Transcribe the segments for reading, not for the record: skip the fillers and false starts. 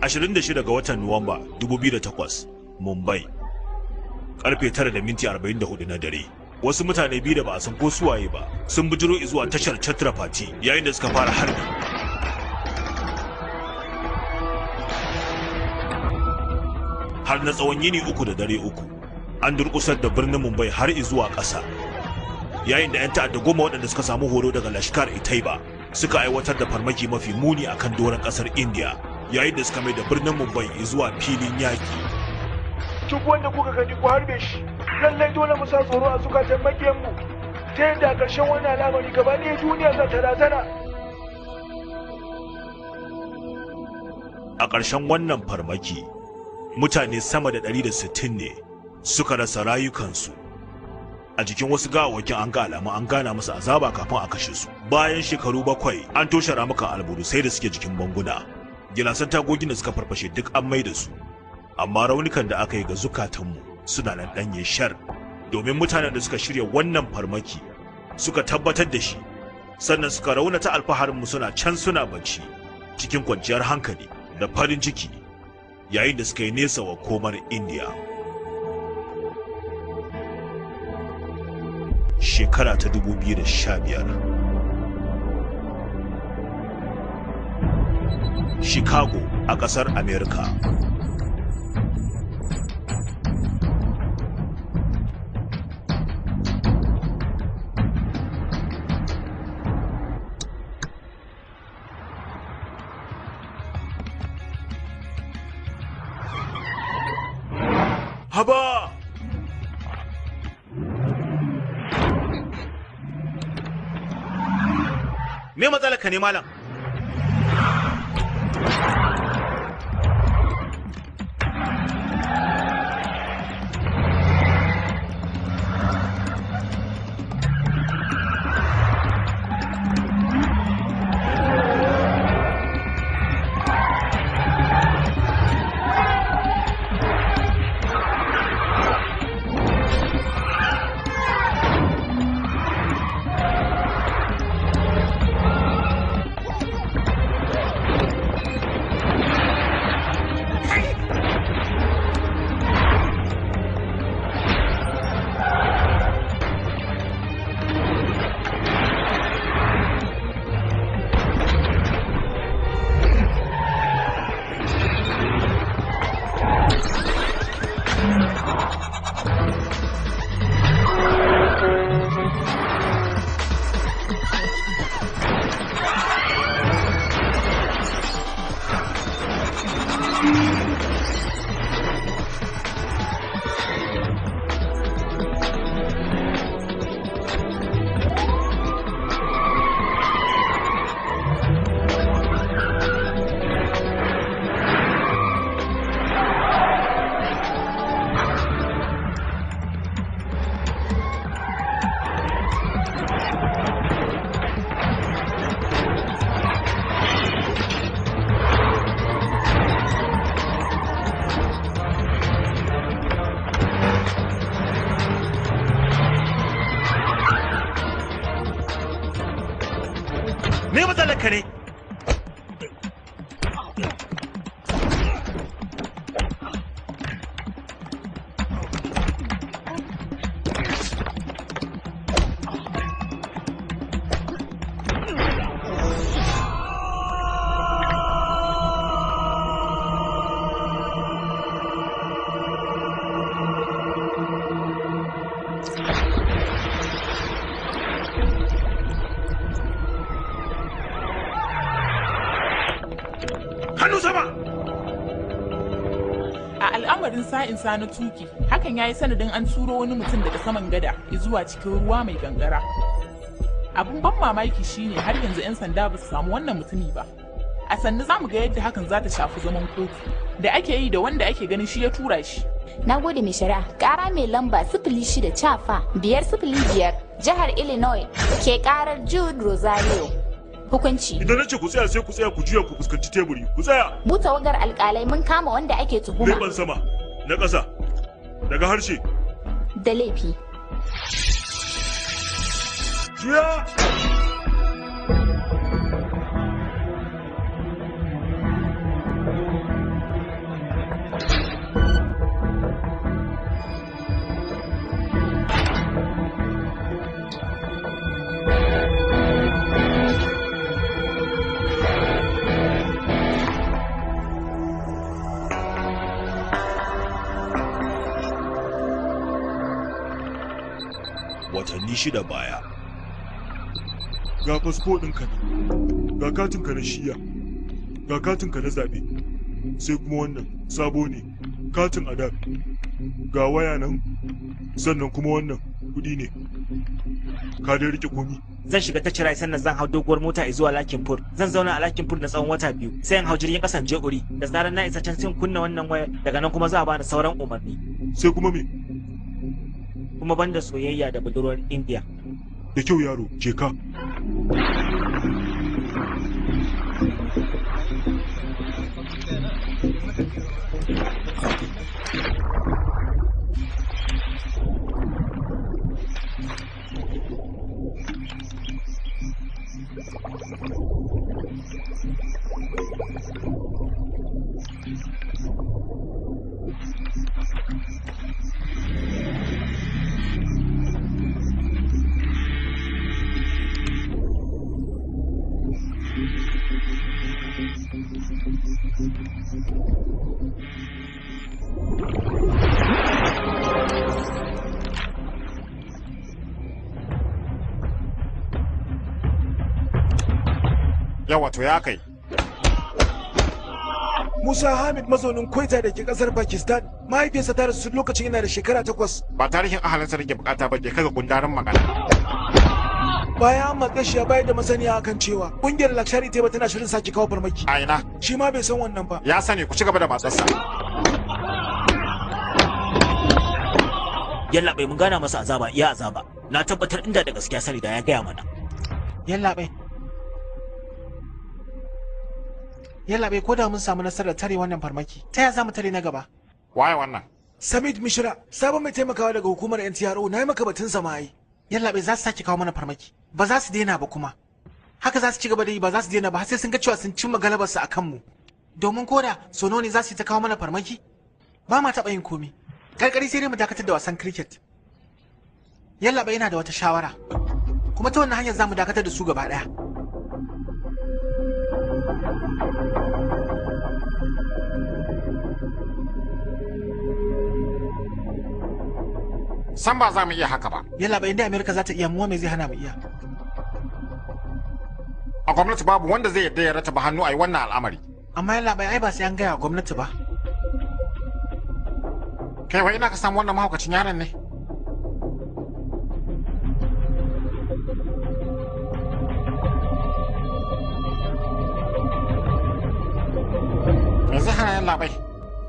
26 ga watan Nuwamba 2008, Mumbai. Karfe 9:44 na dare. Wasu mutane biyu da ba a san ko suwaye ba sun bijiro zuwa tashar Chhatrapati yayin da suka fara harbi. Har na tsawon yini 3 da dare 3, an durƙusar da birnin Mumbai har zuwa ƙasa. Yayin da 'yan ta'adda 10 waɗanda suka samu horo daga Lashkar-e-Taiba suka aiwatar da farmaki mafi muni akan doron ƙasar India, yayin da suka mai da birnin Mumbai zuwa filin yaƙi. Duk wanda kuka gani ku harbe shi, lallai dole mu sa tsoro a zukatan maƙiyanmu, ta yadda a ƙarshen wannan al'amari gaba ɗaya duniya za ta razana. A ƙarshen wannan farmaki, mutane sama da 160 ne suka rasa rayukansu. A jikin wasu gawawwakin an ga alamu an gana musu azaba kafin a kashe su. Bayan shekaru 7, an toshe ramukan alburusai da suke jikin banguna. Gilasan tagogin da suka farfashe duk an mai da su. Amma raunukan da aka yi ga zukatanmu suna nan ɗanye shar, domin mutanen da suka shirya wannan farmaki suka tabbatar da shi, sannan suka raunata alfaharinmu suna can suna bacci cikin kwanciyar hankali da farin ciki yayin da suka yi nesa wa komar India. Shekara ta 2015, Chicago a ƙasar America. Haba! Me matsalar ka ne malam? Me matsalar ka ne? Sa'insa na tuki, hakan ya yi sanadin an turo wani mutum daga saman gada zuwa cikin ruwa mai gangara. Abin ban mamaki shine har yanzu 'yan sanda ba su samu wannan mutumi ba. A sannu za mu ga yadda hakan za ta shafi zaman kotu da ake yi da wanda ake ganin shi ya tura shi. Na gode mai shari'a. Ƙara mai lamba 06 cafa 505 jihar Illinois ke ƙarar Jude Rosario. Hukunci. Idan nace ku tsaya sai ku tsaya, ku juya ku fuskanci teburi. Ku tsaya. Mu tawagar alƙalai mun kama wanda ake tuhuma. Leban sama, na ƙasa, daga harshe. Da laifi. Juya! watanni 6 baya. Ga fasfo ɗinka ne, ga katinka na shiya, ga katinka na zaɓe, sai kuma wannan sabo ne, katin adar, ga waya nan, sannan kuma wannan kuɗi ne. Ka dai rike komi. Zan shiga ta Cirai sannan zan hau doguwar mota zuwa Lakinpur. Zan zauna a Lakinpur na tsawon wata 2, sai in hau jirgin ƙasan je Uri. Da zarar na isa can sai in kunna wannan wayar, daga nan kuma za a bani sauran umarni. Sai kuma me? Kuma banda soyayya da budurwar India. Da kyau yaro, je ka. Yawa to ya kai. Musa Hamid mazaunin Kwaita da ke kasar Pakistan, mahaifiyarsa ta rasu lokacin yana da shekara 8. Ba tarihin ahalinsa nake bukata ba, je kaga gundarin magana. Bayan an matse shi ya bayar da masaniya akan cewa kungiyar Lakshari Teba tana shirin sake kawo farmaki. A ina? Shi ma bai san wannan ba. Ya sani, ku ci gaba da matsarsa. Yallaɓai, mun gana masa azaba iya azaba. Na tabbatar inda da gaskiya sani da ya gaya mana. Yallaɓai. Yallaɓai, ko da mun samu nasarar tare wannan farmaki, ta ya za mu tare na gaba? Waye wannan? Samid Mishra, sabon mai taimakawa daga hukumar NTRO, na yi maka batun sama ai. Yallaɓai, za su sake kawo mana farmaki, ba za su daina ba kuma. Haka za su ci gaba da yi, ba za su daina ba har sai sun ga cewa sun cimma galabarsu a kanmu. Domin ko da so nawa ne za su yi ta kawo mana farmaki, ba ma taɓa yin komi. Karkari sai dai mu dakatar da wasan cricket. Yallaɓai, yana da wata shawara. Kuma ta wannan hanyar za mu dakatar da su gaba ɗaya. San ba za mu iya haka ba. Yallaɓai, inda Amerika za ta iya, mu me zai hana mu iya? A gwamnati babu wanda zai yarda ya rataba hannu a yi wannan al'amari. Amma yallaɓai, ai ba sai an gaya wa gwamnati ba. Kai wai ina ka samu wannan mahaukacin yaron ne? Me zai hana yallaɓai?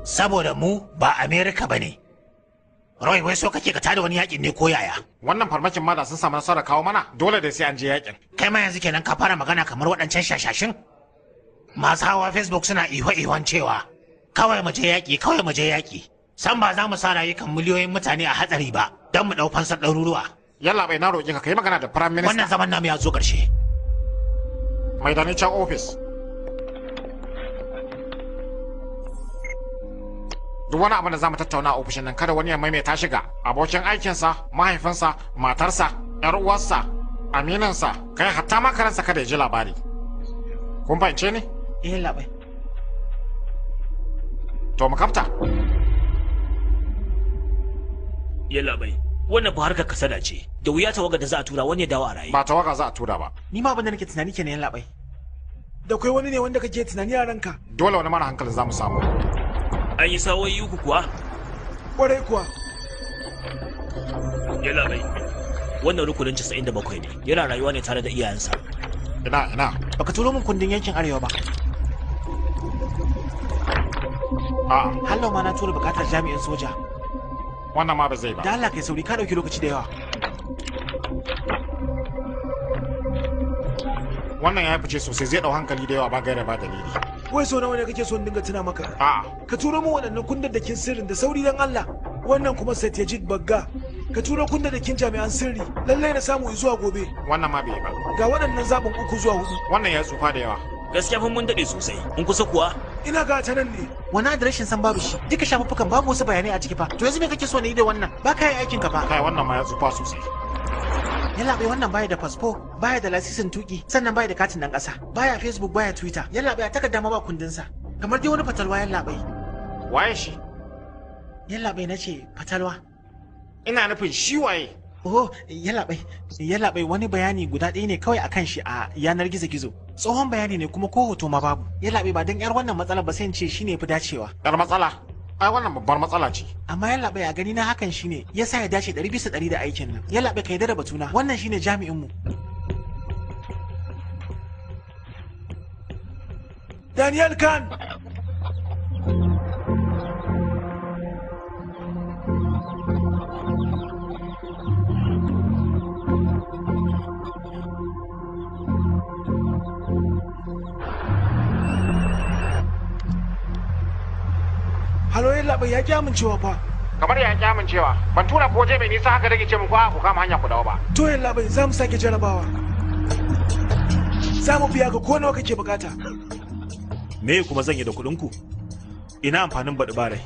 Saboda mu ba Amerika ba ne. Roy, wai so kake ka tada wani yakin ne ko yaya? Wannan farmakin ma da sun samu nasarar kawo mana, dole da sai an je yakin. Kai ma yanzu kenan ka fara magana kamar waɗancan shashashin? Masu hawa Facebook suna iho-ihon cewa kawai mu je yaƙi, kawai mu je yaƙi. San ba za mu sa rayukan miliyoyin mutane a hatsari ba don mu ɗau fansar ɗaruruwa. Yallaɓai, na roƙe ka kai magana da Prime Minister. Wannan zaman namu ya zo ƙarshe. Mai da ni can ofis. Duk wani abu da za mu tattauna a ofishin nan kada wani ya maimaita shiga abokin aikinsa, mahaifinsa, matarsa, yar uwarsa, aminansa, kai hatta ma karansa kada ya ji labari. Kun fahimce ni? Eh yallaɓai. To mu kafta. Yallaɓai, wannan fa harkar kasada ce. Da wuya tawagar da za a tura wani ya dawo a raye. Ba tawaga za a tura ba. Ni ma abin da nake tunani kenan yallaɓai. Da kwai wani ne wanda kake tunani a ranka? Dole wani mara hankalin za mu samu. An yi sa'o'i 3 kuwa? Kwarai kuwa. Yallaɓai, wannan rukunin 97 ne. Yana rayuwa ne tare da iyayensa. Ina ina. Baka turo min kundin yankin Arewa ba. A'a. Hallau ma na tura bukatar jami'in soja. Wannan ma ba zai ba. Da Allah kai sauri, ka ɗauki lokaci da yawa. Wannan ya fice sosai, zai ɗau hankali da yawa ba gaira ba dalili. Wai so nawa ne kake son dinga tuna maka? A'a. Ka turo min waɗannan kundaddakin sirrin da sauri dan Allah. Wannan kuma Satyajit Bagga. Ka turo kundaddakin jami'an sirri. Lallai na samu zuwa gobe. Wannan ma bai yi ba. Ga waɗannan zaɓin 3 zuwa 4. Wannan ya tsufa da yawa. Gaskiya fa mun daɗe sosai. Mun kusa kuwa? Ina ga ta nan ne. Wani adireshin san babu shi. Duka shafuffukan babu wasu bayanai a ciki fa. To yanzu me kake so na yi da wannan? Ba ka yi aikin ka fa. Kai wannan ma ya tsufa sosai. Yallaɓai, wannan baya da fasfo, baya da lasisin tuki, sannan baya da katin ɗan ƙasa, baya Facebook, baya Twitter. Yallaɓai, a takarda ma ba kundinsa. Kamar dai wani fatalwa yallaɓai. Waye shi? Yallaɓai, na ce fatalwa. Ina nufin shi waye? Oh, yallaɓai wani bayani guda ɗaya ne kawai akan shi a yanar gizo-gizo. Tsohon bayani ne kuma ko hoto ma babu. Yallaɓai, ba don yar wannan matsalar ba sai in ce shine fi dacewa. Yar matsala? Ai wannan babbar matsala ce. Amma yallaɓai, a gani na hakan shine yasa ya dace 100% da aikin nan. Yallaɓai, ka yarda da batuna. Wannan shine jami'in mu. Daniel Khan! Halo, yallaɓai, ya ki amincewa fa. Kamar ya ki amincewa? Ban tura ko waje mai nisa haka rage ce muku a ku kama hanya ku dawo ba. To yallaɓai, za mu sake jarabawa. Za mu biya ka ko nawa kake bukata. Me kuma zan yi da kuɗin ku? Ina amfanin baɗi barai.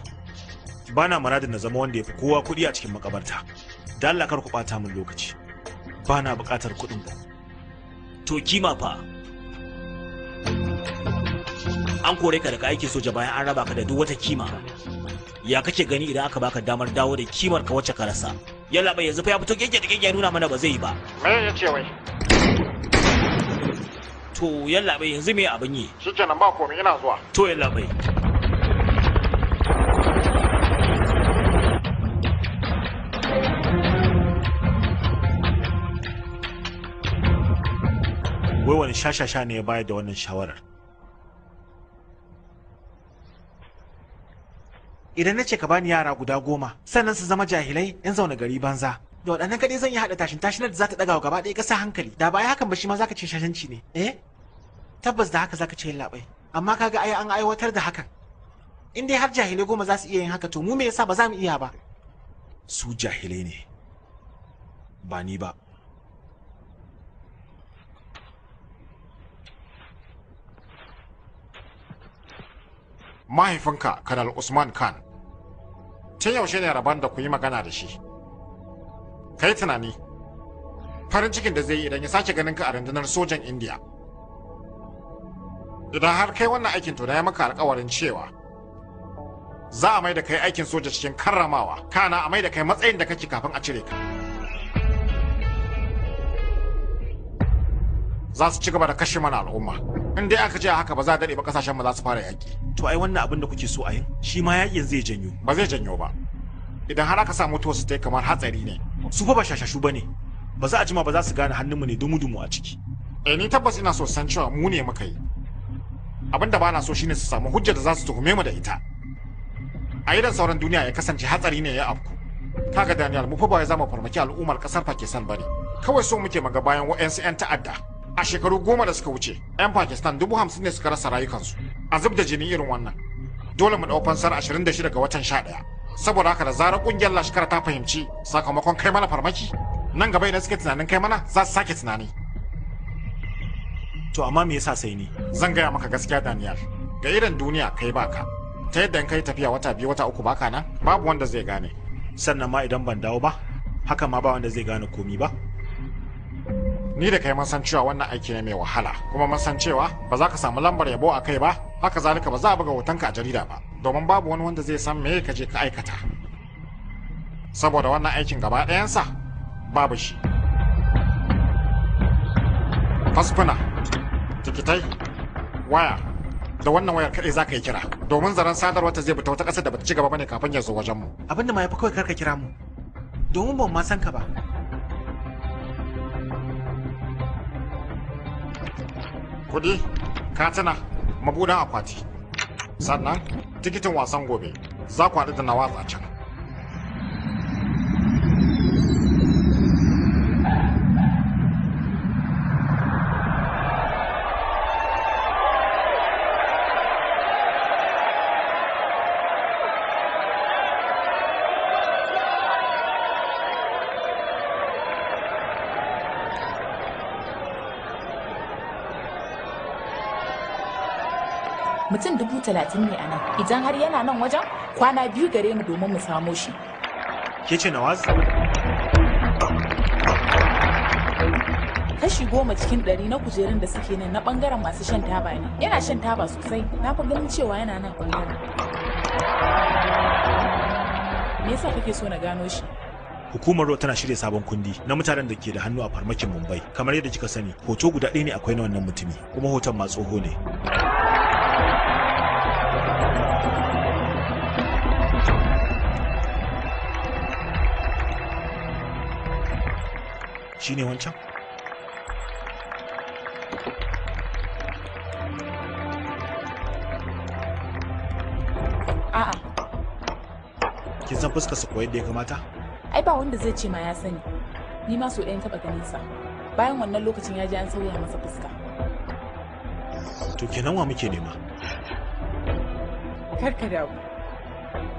Ba na muradin na zama wanda ya fi kowa kuɗi a cikin makabarta. Da Allah kar ku ɓata min lokaci. Ba na buƙatar kuɗin ku. To kima fa? An kore ka daga aikin soja bayan an raba ka da duk wata kima. Ya kake gani idan aka baka damar dawo da kimar ka wacce ka rasa? Yallaɓai, yanzu fa ya fito keke da keke ya nuna mana ba zai yi ba. Me ya ce wai? To yallaɓai, yanzu me abin yi? Shikenan, ba komai, ina zuwa. To yallaɓai. Wai wani shashasha ne ya bayar da wannan shawarar? Idan na ce ka bani yara guda 10, sannan su zama jahilai 'yan zaune gari banza. Da waɗannan kaɗai zan iya haɗa tashin tashinar da za ta ɗaga wa gaba ɗaya ƙasa hankali. Da ba ai hakan ba shi ma zaka ce shashanci ne. Eh? Tabbas da haka zaka ce, yallaɓai. Amma kaga ai an aiwatar da hakan. In dai har jahilai 10 za su iya yin haka, to mu me yasa ba za mu iya ba? Su jahilai ne. Ba ni ba. Mahaifinka Kanal Usman Khan, tun yaushe ne rabon da ku yi magana da shi? Ka yi tunani farin cikin da zai yi idan ya sake ganin ka a rundunar sojan Indiya. Idan har kai wannan aikin, to na ya maka alkawarin cewa za a mai da kai aikin soja cikin karramawa, kana a mai da kai matsayin da kake kafin a cire ka. Za su ci gaba da kashe mana al'umma. In dai aka ce haka, ba za a daɗe ba kasashen mu za su fara yaƙi. To ai wannan abin da kuke so a yin shi ma yaƙin zai janyo. Ba zai janyo ba. Idan har aka samu mutuwar su ta kamar hatsari ne. Su fa ba shashashu bane. Ba za a jima ba za su gane hannunmu ne dumu-dumu a ciki. Eh, ni tabbas ina so san cewa mu ne muka yi. Abin da bana so shine su samu hujjar da za su tuhume mu da ita. A idan sauran duniya ya kasance hatsari ne ya afku. Kaga Daniel, mu fa ba ya zama farmaki al'ummar kasar Pakistan bane. Kawai so muke maga bayan wa'yansu 'yan ta'adda. A shekaru 10 da suka wuce, 'yan Pakistan 50,000 ne suka rasa rayukansu. A zub da jini irin wannan, dole mu ɗau fansar 26 ga watan 11. Saboda haka, da zarar ƙungiyar Lashkar ta fahimci sakamakon kai mana farmaki, nan gaba idan suke tunanin kai mana, za su sake tunani. To amma me yasa sai ni? Zan gaya maka gaskiya, Daniel. Ga irin duniya kai baka. Ta yadda in kai tafiya wata 2, wata 3 baka nan, babu wanda zai gane. Sannan ma idan ban dawo ba, haka ma ba wanda zai gane komi ba. Ni da kai mun san cewa wannan aiki ne mai wahala, kuma mun san cewa ba za ka samu lambar yabo a kai ba, haka zalika ba za a buga hotonka a jarida ba, domin babu wani wanda zai san me ka je ka aikata. Saboda wannan aikin gaba ɗayansa babu shi. Fasfuna, tikitai, waya, da wannan wayar kaɗai za ka yi kira, domin zaren sadarwar ta zai fita wata ƙasar da bata ci gaba bane kafin ya zo wajenmu. Abin da ma yafi, kawai karka kira mu. Domin ban ma san ka ba. Kuɗi, katina, mabuɗin akwati, sannan tikitin wasan gobe. Za ku haɗu da Nawaz a can. Mutum 30,000 ne a nan. Idan har yana nan wajen, kwana 2 gare mu domin mu samo shi. Ke ce Nawaz? Kashi 10% na kujerun da suke nan na bangaren masu shan taba ne. Yana shan taba sosai. Na fi ganin cewa yana nan bangaren. Me yasa kake so na gano shi? Hukumar RAW tana shirya sabon kundi na mutanen da ke da hannu a farmakin Mumbai. Kamar yadda kika sani, hoto guda ɗaya ne akwai na wannan mutumi, kuma hoton ma tsoho ne. Shi ne wancan? A'a. Kin san fuskarsa ko yadda ya kamata? Ai ba wanda zai ce ma ya sani. Ni ma so ɗayan taɓa ganin sa. Bayan wannan lokacin ya je an sauya masa fuska. To kenan wa muke nema? Kar ka damu.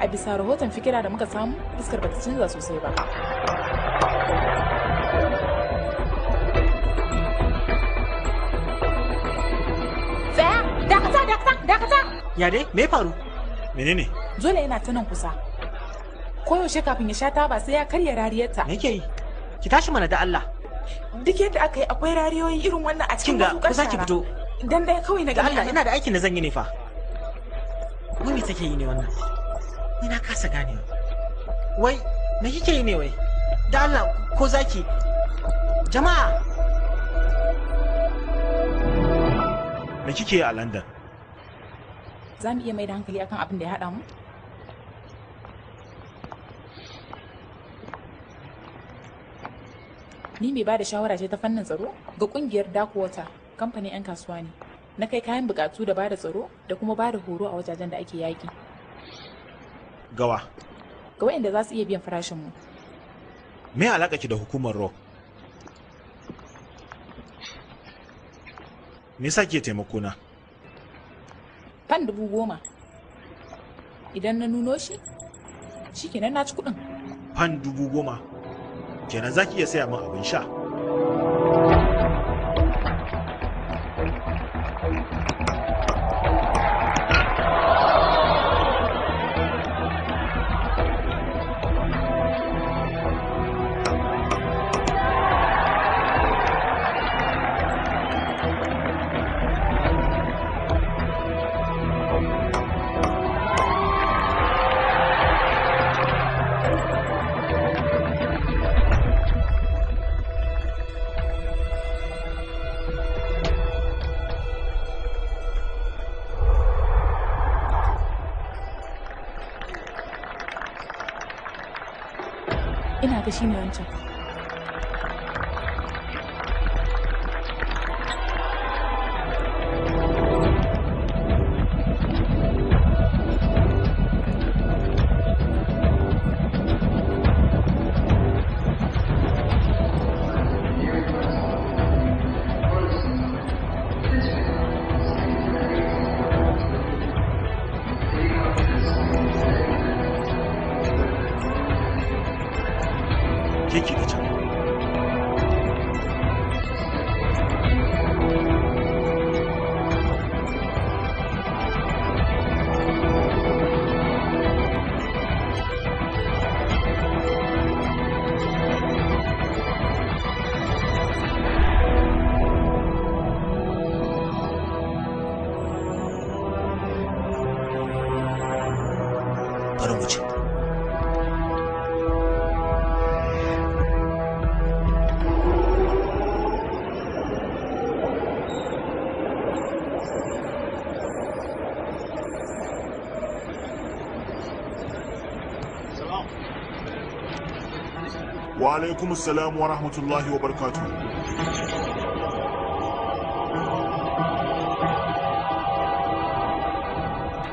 A bisa rahoton fikira da muka samu, fuskar bata canza sosai ba. Tsaya! Dakata, dakata, dakata! Ya dai, me faru? Menene? Zola yana ta nan kusa. Koyaushe kafin ya sha taba sai ya karya rariyarta. Me yake yi? Ki tashi mana da Allah. Duk yadda aka yi akwai rariyoyi irin wannan a cikin Kin ga matukar kusa ki shara. fito. Dan ɗaya kawai na Da gani Allah a nan. ina da aikin da zan yi ne fa. Wai me take yi ne wannan? Ni na kasa ganewa. Wai me kike yi ne wai? Da Allah ko zaki? Jama'a Me kike yi a London? Za mu iya mai da hankali akan abin da ya haɗa mu? Ni mai ba da shawara ce ta fannin tsaro ga kungiyar Darkwater, kamfanin 'yan kasuwa ne. Na kai kayan bukatu da ba da tsaro da kuma ba da horo a wajajen da ake yaƙi. Gawa. Ga waɗanda za su iya biyan farashin mu. Me alaka ki da hukumar RAW? Me yasa kike taimako na? Fan 10,000. Idan na nuno shi, shikenan na ci kuɗin. Fan 10,000. Kenan za ki iya saya min abin sha. Ina ga shi ne wancan. Ke ki da can. Bari mu ci. Wa alaikum salam wa rahmatullahi wa barakatuh.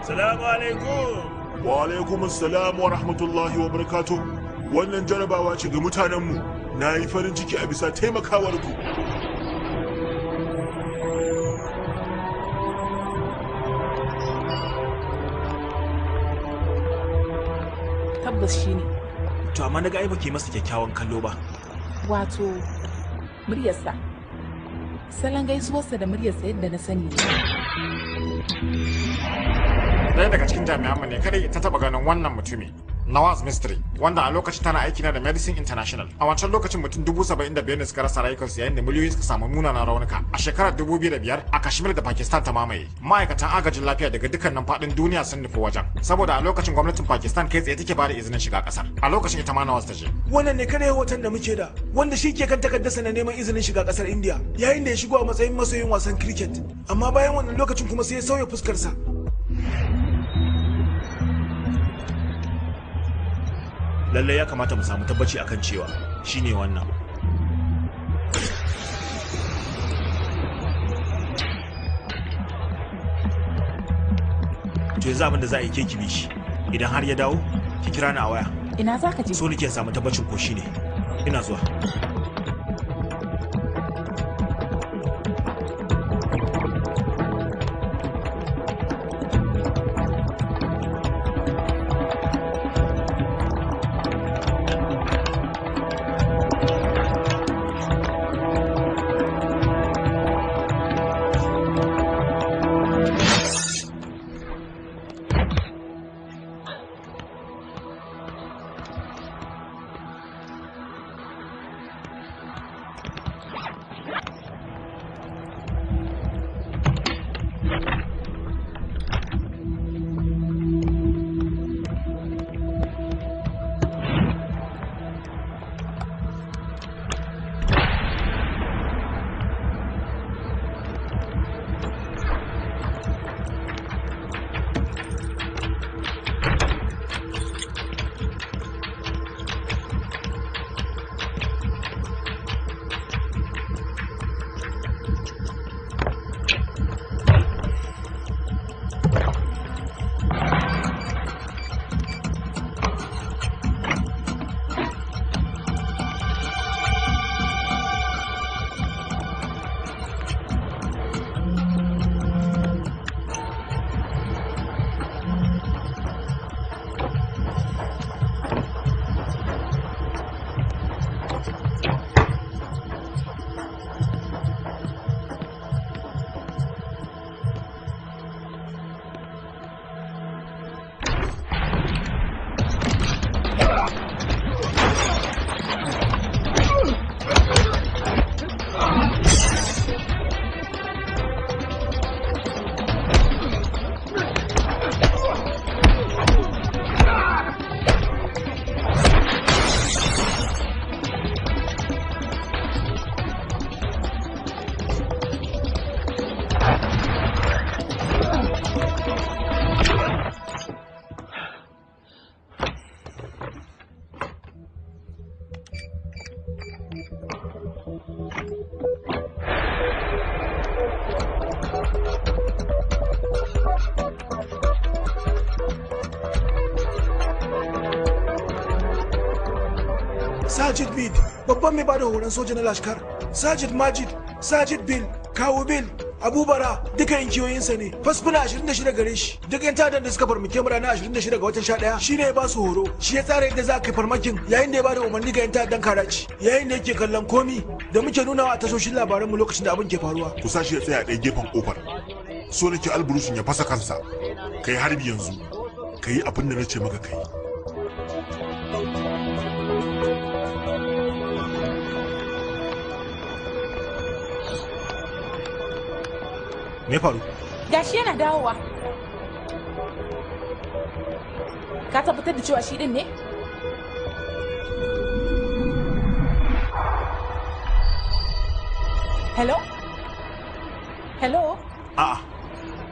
Salamu alaikum. Wa alaikum salam wa rahmatullahi wa barakatuh. Wannan jarabawa ce ga mutanenmu. Na yi farin ciki a bisa taimakawarku. Tabbas shi ne. To amma naga ai baki masa kyakkyawan kallo ba. Wato, muryarsa. Salon gaisuwarsa da muryarsa yadda na sani ne. Ɗaya daga cikin jami'anmu ne kadai ta taɓa ganin wannan mutumi. Nawaz Mystery, wanda a lokacin tana aiki na da Medicine International. A wancan lokacin mutum 75,000 ne suka rasa rayukansu yayin da miliyoyi suka samu munanan raunuka. A shekarar 2005 a Kashmir da Pakistan ta mamaye. Ma'aikatan agajin lafiya daga dukkanin faɗin duniya sun nufi wajen, saboda a lokacin gwamnatin Pakistan kai tsaye take bada izinin shiga ƙasar. A lokacin ita ma Nawaz ta je. Wannan ne kadai hoton da muke da, wanda shi ke kan takardarsa na neman izinin shiga ƙasar India, yayin da ya shigo a matsayin masoyin wasan cricket. Amma bayan wannan lokacin kuma sai ya sauya fuskarsa. Lallai ya kamata mu samu tabbaci akan cewa shine wannan. To yanzu abin da za a yi, ke ki bi shi. Idan har ya dawo, ki kira ni a waya. Ina za ka je? So nake samu tabbacin ko shine. Ina zuwa. Sajid Bid, babban mai bada horon soja na Lashkar, Sajid Majid, Sajid Bil, Kawu Bil, Abubara duka inkiyoyinsa ne. Fasfuna 26 gare shi. Duk yan ta'addan da suka farmake mu ranar 26 ga watan 11 shine ya ba su horo. Shi ya tsara yadda za a kai farmakin yayin da ya bada umarni ga yan ta'addan Karachi. Yayin da yake kallon komi da muke nunawa a tashoshin labaranmu lokacin da abin ke faruwa. Ku sa shi ya tsaya a ɗaya gefen kofar. So nake alburushin ya fasa kansa. Kai harbi yanzu. Ka yi abin da na ce maka kai. Me faru? Gashi yana dawowa. Ka tabbatar da cewa shi din ne? Hello? Hello? A'a.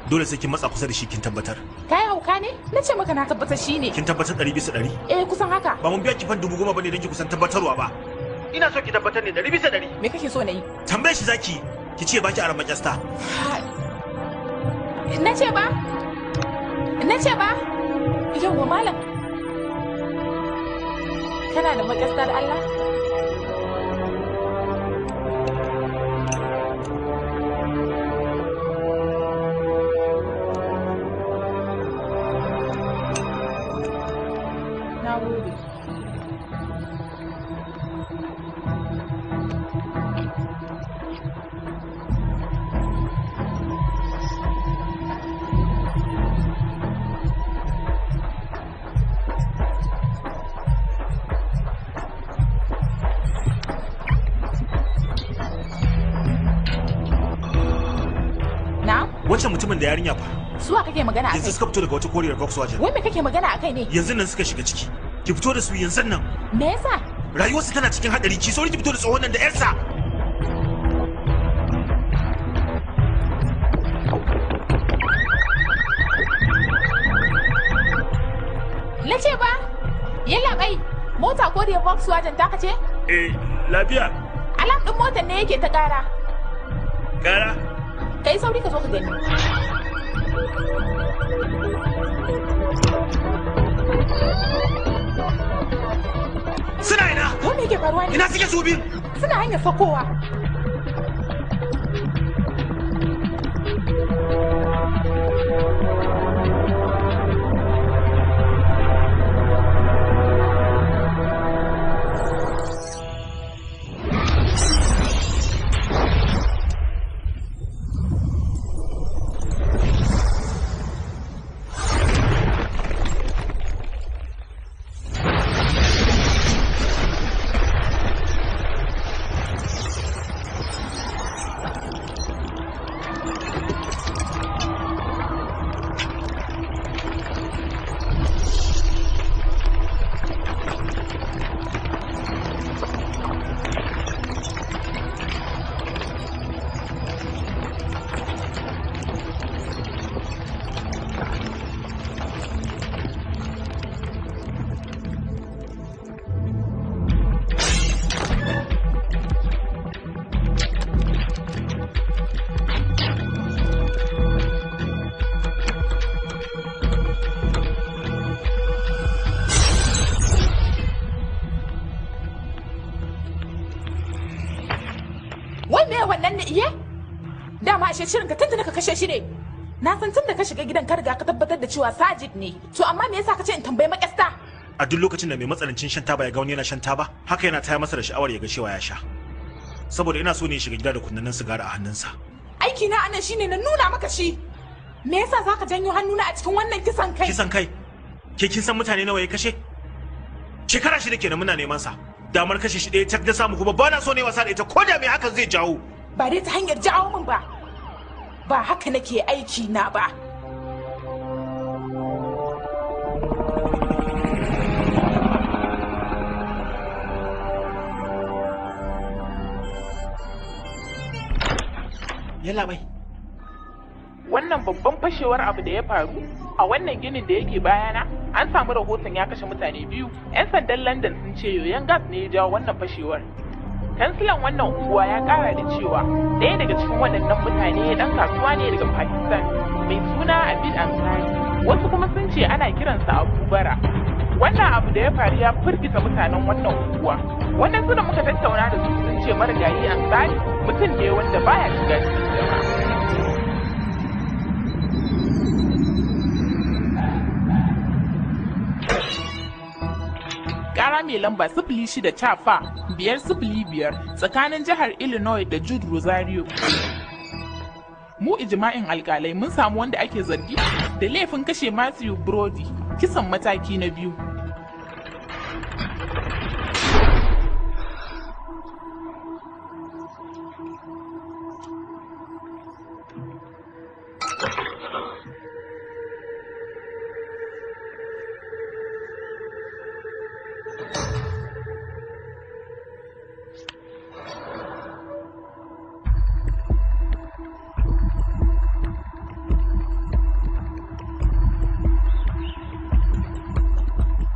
Dole sai kin matsa kusa da shi kin tabbatar. Kai hauka ne? Na ce maka na tabbatar shi ne. Kin tabbatar 100%? Eh, kusan haka. Ba mun biya ki fan 10,000 bane don ki kusan tabbatarwa ba. Ina so ki tabbatar ne 100%. Me kake so na yi? Tambaye shi zaki. Ki ce baki aran makyasta. Na ce ba? Na ce ba? Yawwa malam. Kana da makyasta da Allah? Na gode. mutumin da yarinya fa. Suwa kake magana akai? Yanzu suka fito daga wata koriyar Volkswagen. Wai me kake magana akai ne? Yanzu nan suka shiga ciki. Ki fito da su yanzu nan. Me yasa? Rayuwarsu tana cikin hadari. Ki sauri ki fito da tsohon nan da yarsa. Na ce ba, yalla bai, mota koriyar Volkswagen taka ce? Eh, lafiya. Alam din motar ne yake ta kara. Kara? Kai sauri ka zo ka gani. Suna ina? Ko me yake faruwa ne? Ina suke su biyu? Suna hanyar sakowa. Dama ashe shirin ka tuntuna ka kashe shi ne. Na san tun da ka shiga gidan ka riga ka tabbatar da cewa Sajid ne. To amma me yasa ka ce in tambayi makasta? A duk lokacin da mai matsanancin shan taba ya ga wani yana shan taba, haka yana taya masa da sha'awar ya ga cewa ya sha. Saboda ina so ne ya shiga gida da kunnanan sigari a hannunsa. Aiki na anan shine na nuna maka shi. Me yasa zaka janyo hannuna a cikin wannan kisan kai? Kisan kai? Ke kin san mutane nawa ya kashe? Shekara 6 kenan muna neman sa. Damar kashe shi ɗaya tak da samu kuma ba na so ne wasa da ita ko da me hakan zai jawo. Ba dai ta hanyar jawo min ba. Ba haka nake aiki na ba. Yalla bai. Wannan babban fashewar abu da ya faru a wannan ginin da yake bayana, an samu rahoton ya kashe mutane 2. 'Yan sandan London sun ce yoyon gas ne ya jawo wannan fashewar. Kansilan wannan unguwa ya kara da cewa ɗaya daga cikin waɗannan mutane ɗan kasuwa ne daga Pakistan mai suna Abid Ansari. Wasu kuma sun ce ana kiransa Abu Bara. Wannan abu da ya faru ya firgita mutanen wannan unguwa. Wannan su da muka tattauna da su sun ce marigayi Ansari mutum ne wanda baya shiga cikin jama'a. Kara mai lamba 06 cafa 505 tsakanin jihar Illinois da Jude Rosario. Mu ijma'in alkalai mun samu wanda ake zargi da laifin kashe Matthew Brody, kisan mataki na 2.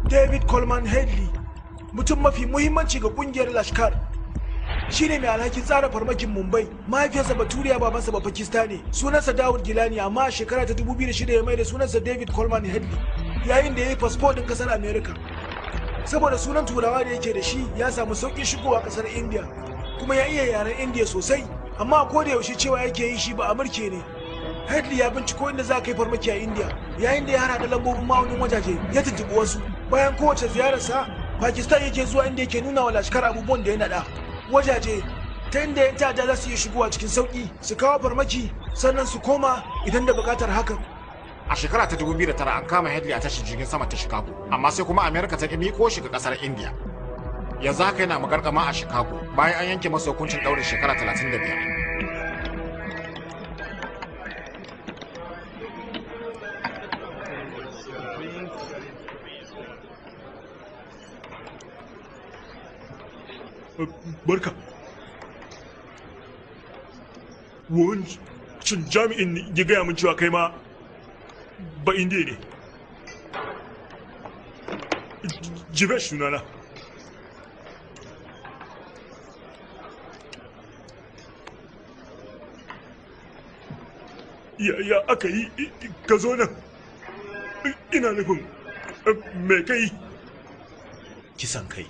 David Coleman Headley, mutum mafi muhimmanci ga kungiyar Lashkar, shine mai alhakin tsara farmakin Mumbai. Mahaifiyarsa Baturiya, babansa ba Pakistani. Sunansa Dawud Gilani, amma a shekara ta 2006 ya mai da sunansa David Coleman Headley yayin da ya yi fasfo ɗin ƙasar America. Saboda sunan Turawa da yake da shi, ya samu sauƙin shigowa ƙasar India, kuma ya iya yaren India sosai, amma ko da yaushe cewa yake yi shi ba Amurke ne. Headley ya binciko inda za ka yi farmaki a India, yayin da ya hada lambobin ma'aunin wajaje ya tuntuɓi wasu. Bayan kowace ziyararsa, Pakistan yake zuwa inda yake nuna wa Lashkar abubuwan da ya naɗa. Wajaje ta inda 'yan ta'adda za su iya shigowa cikin sauƙi, su kawo farmaki, sannan su koma idan da buƙatar hakan. A shekara ta 2009 an kama Headley a tashar jirgin sama ta Chicago, amma sai kuma Amerika ta ƙi miƙo shi ga ƙasar India. Yanzu haka yana magarkama a Chicago bayan an yanke masa hukuncin ɗaurin shekara 35. Barka. Wancan jami'in ya gaya min cewa kai ma ba indiya ne. Jibesh sunana. Ya aka yi ka zo nan? Ina nufin me kai? Kisan kai.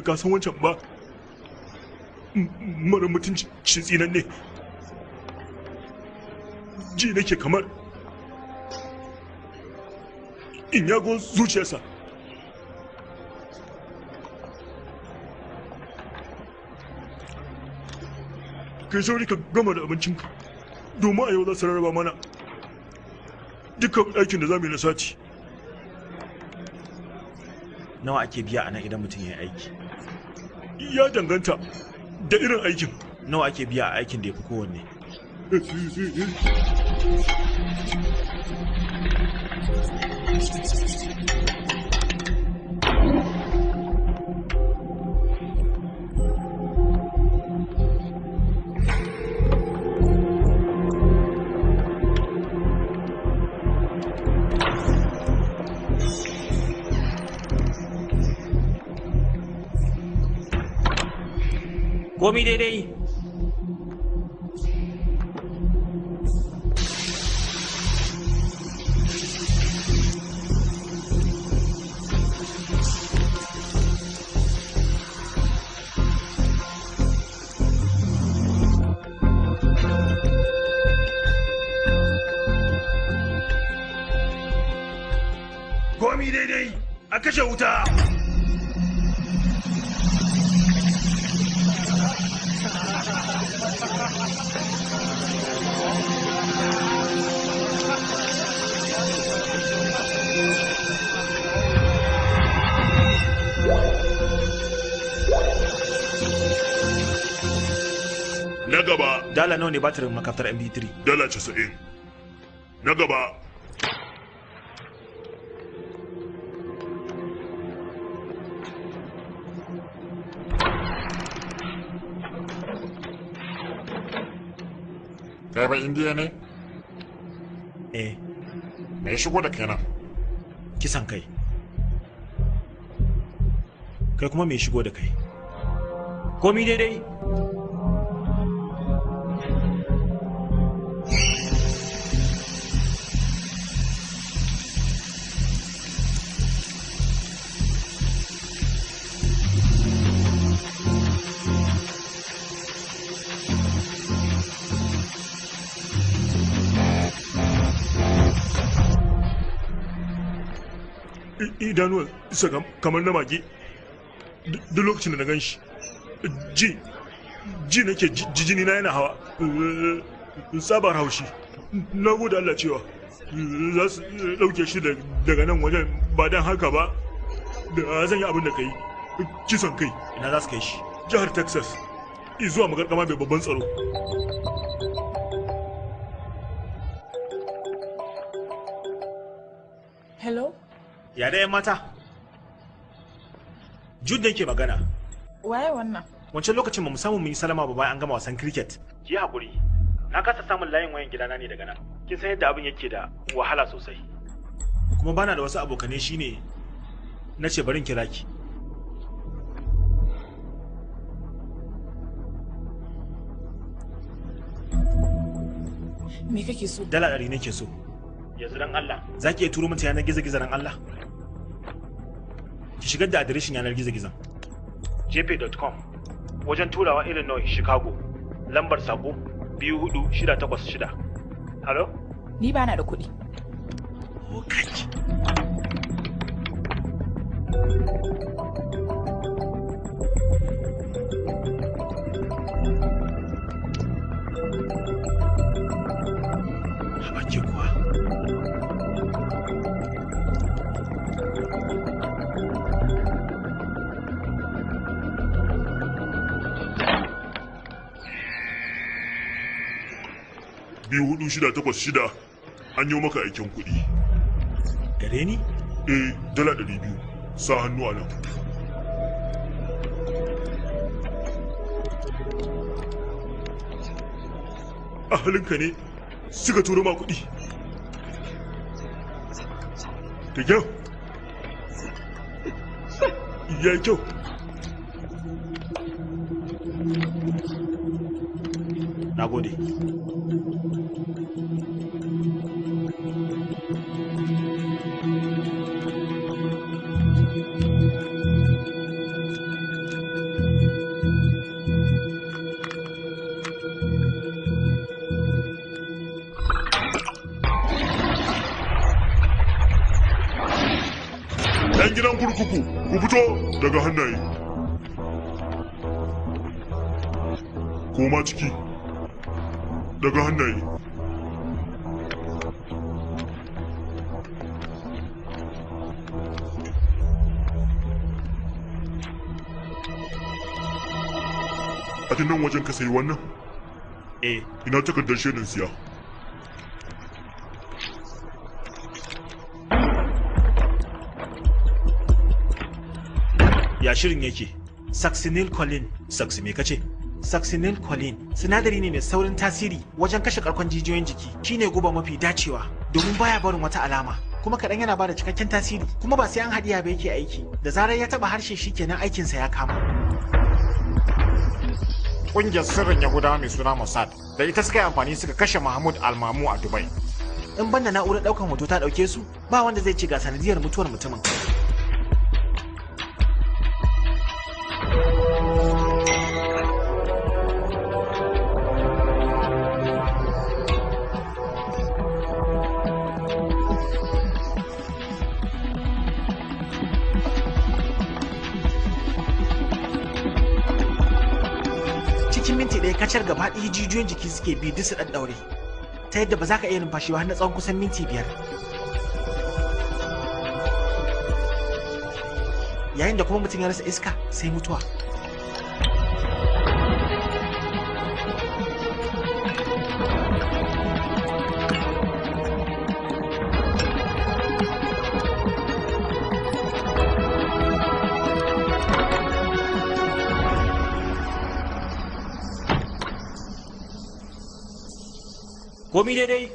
Ka san wancan ba mara mutunci tsinan ne. Ji nake kamar in yago zuciyarsa. Kai sauri ka gama da abincinka, domin a yau za su rarraba mana dukkan aikin da za mu yi na sati. Nawa ake biya a nan idan mutum ya yi aiki? Ya danganta da irin aikin. Nawa ake biya a aikin da ya fi kowanne? Komi daidai. Komi daidai, a kashe wuta. Na gaba. Dala nawa ne batirin makaftar MP3? $90. Na gaba. Kai ba indiya ne? Eh. Me ya shigo da kai nan? Kisan kai. Kai kuma me ya shigo da kai? Komi daidai. Idanuwan isa kamar na mage. Duk lokacin da na gan shi, ji nake jini na yana hawa. Tsabar haushi. Na gode Allah cewa za su ɗauke shi daga nan wajen, ba don haka ba da zan yi abin da ka yi. Kisan kai. Ina za su kai shi? Jihar Texas, zuwa magarkama mai babban tsaro. Hello? Ya da 'yan mata? Jude ne ke magana. Waye wannan? Wancan lokacin ba mu samu mun yi salama ba bayan an gama wasan cricket. Ki hakuri. Na kasa samun layin wayan gidana ne daga nan. Kin san yadda abin yake da wahala sosai. Kuma bana da wasu abokanai shine na ce bari in kira ki. Me kake so? $100 nake so. Yanzu dan Allah, za ki iya turo min ta yanar gizo-gizo dan Allah? Ki shigar da adireshin yanar gizo-gizon. jp.com wajen turawa Illinois, Chicago. Lambar sako 24686. Halo? Ni bana da kuɗi. Oh, kai. Haba ke kuwa. 24686 an yi maka aikin kuɗi. Gare ni? Eh, $200. Sa hannu a nan. Ahalinka ne suka turo ma kuɗi. Da kyau. Ya yi kyau. Na gode. Yan gidan kurkuku, ku fito daga hannaye. Koma ciki. Daga hannaye. A nan wajen ka sayi wannan? Eh. Ina takardar shaidar siya. Ya shirin yake? Succinylcholine. Saxi me kace? Succinylcholine sinadari ne mai saurin tasiri wajen kashe karkon jijiyoyin jiki. Shine guba mafi dacewa domin baya barin wata alama. Kuma kaɗan yana bada cikakken tasiri, kuma ba sai an haɗiya ba yake aiki. Da zarar ya taɓa harshe shikenan aikinsa ya kama. Ƙungiyar sirrin Yahudawa mai suna Mossad da ita suka yi amfani suka kashe Mahmud Almamu a Dubai. In banda na'urar ɗaukan hoto ta ɗauke su, ba wanda zai ce ga sanadiyar mutuwar mutumin. Cikin minti ɗaya kacar gaba ɗaya jijiyoyin jiki suke bi duk su ɗaɗɗaure, ta yadda ba za ka iya numfashi ba har na tsawon kusan minti 5. Yayin da kuma mutum ya rasa iska sai mutuwa. Komi daidai?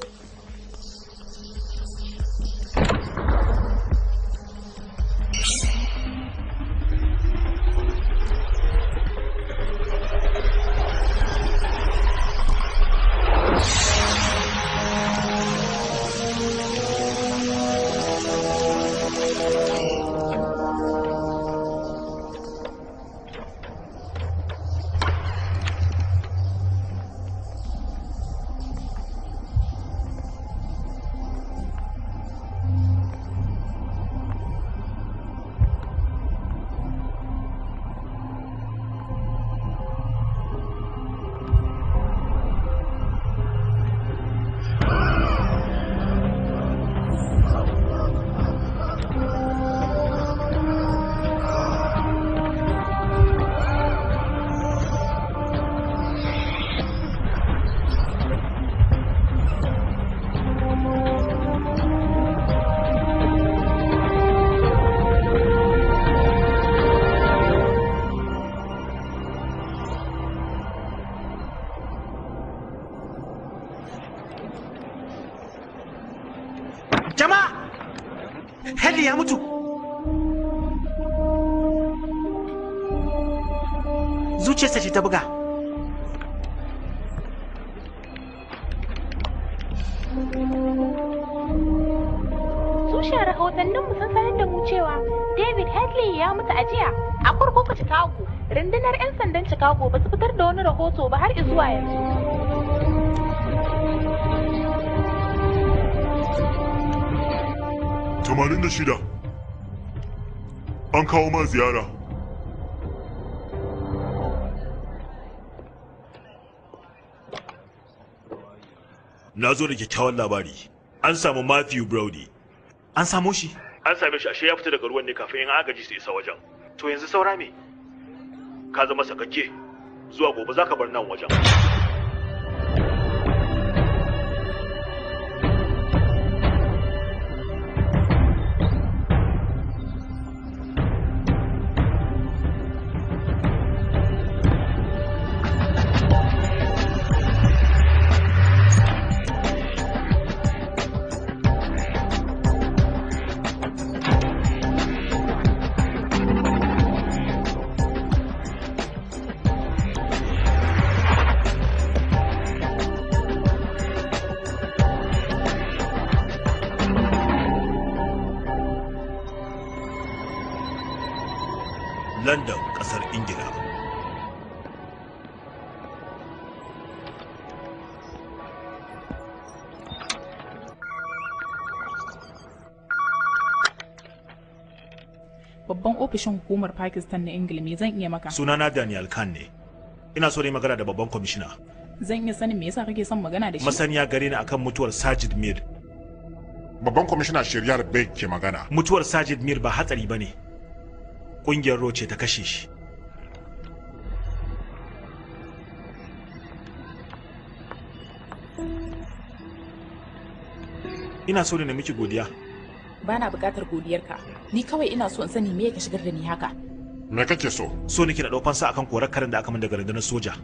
Jama'a! Henry ya mutu! Zuciyarsa ce ta buga. Tushen rahotanninmu sun sanar da mu cewa David Headley ya mutu a jiya a kurkuku Chicago. Rundunar 'yan sandan Chicago ba su fitar da wani rahoto ba har zuwa yanzu. 86. An kawo ma ziyara. Na zo da kyakkyawan labari. An samu Matthew Brody. An samo shi? An same shi, ashe ya fita daga ruwan ne kafin 'yan agaji su isa wajen. To yanzu saura me? Ka zama sakakke. Zuwa gobe za ka bar nan wajen. kasar Ingila. Babban ofishin hukumar Pakistan na Ingila, me zan iya maka? Sunana Daniel Khan ne. Ina so ne magana da babban kwamishina. Zan iya sanin me yasa kake son magana da shi? Masaniya gare ni akan mutuwar Sajid Mir. Babban kwamishina Shiryar Beg ke magana. Mutuwar Sajid Mir ba hatsari bane. Kungiyar Roce ta kashe shi. Ina so ne na miki godiya. Bana buƙatar godiyarka. Ni kawai ina so in sani me ka shigar da ni haka. Me kake so? So nake na ɗau fansa akan korar karin da aka min daga rundunar soja.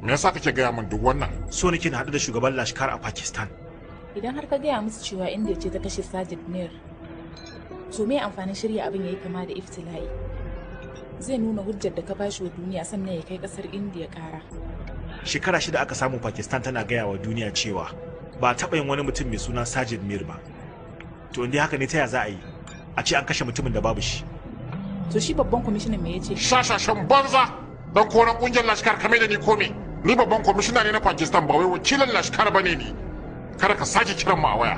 Me yasa kake gaya min duk wannan? So nake na haɗu da shugaban Lashkar a Pakistan. Idan har ka gaya musu cewa India ce ta kashe Sajid Mir, to me amfanin shirya abin yayi kama da iftila'i? Zai nuna hujjar da ka bashi wa duniya sannan ya kai kasar India kara. Shekara 6 aka samu Pakistan tana gaya wa duniya cewa ba taɓa yin wani mutum mai suna Sajid Mir ba. To inda haka ne ta ya za a yi a ce an kashe mutumin da babu shi? To shi babban kwamishinan me yace? Shashashan banza! Dan koran kungiyar Lashkar kame da ni kome. Ni babban kwamishina ne na Pakistan ba wai wakilin Lashkar bane ni. Kada ka sake kiran mu a waya.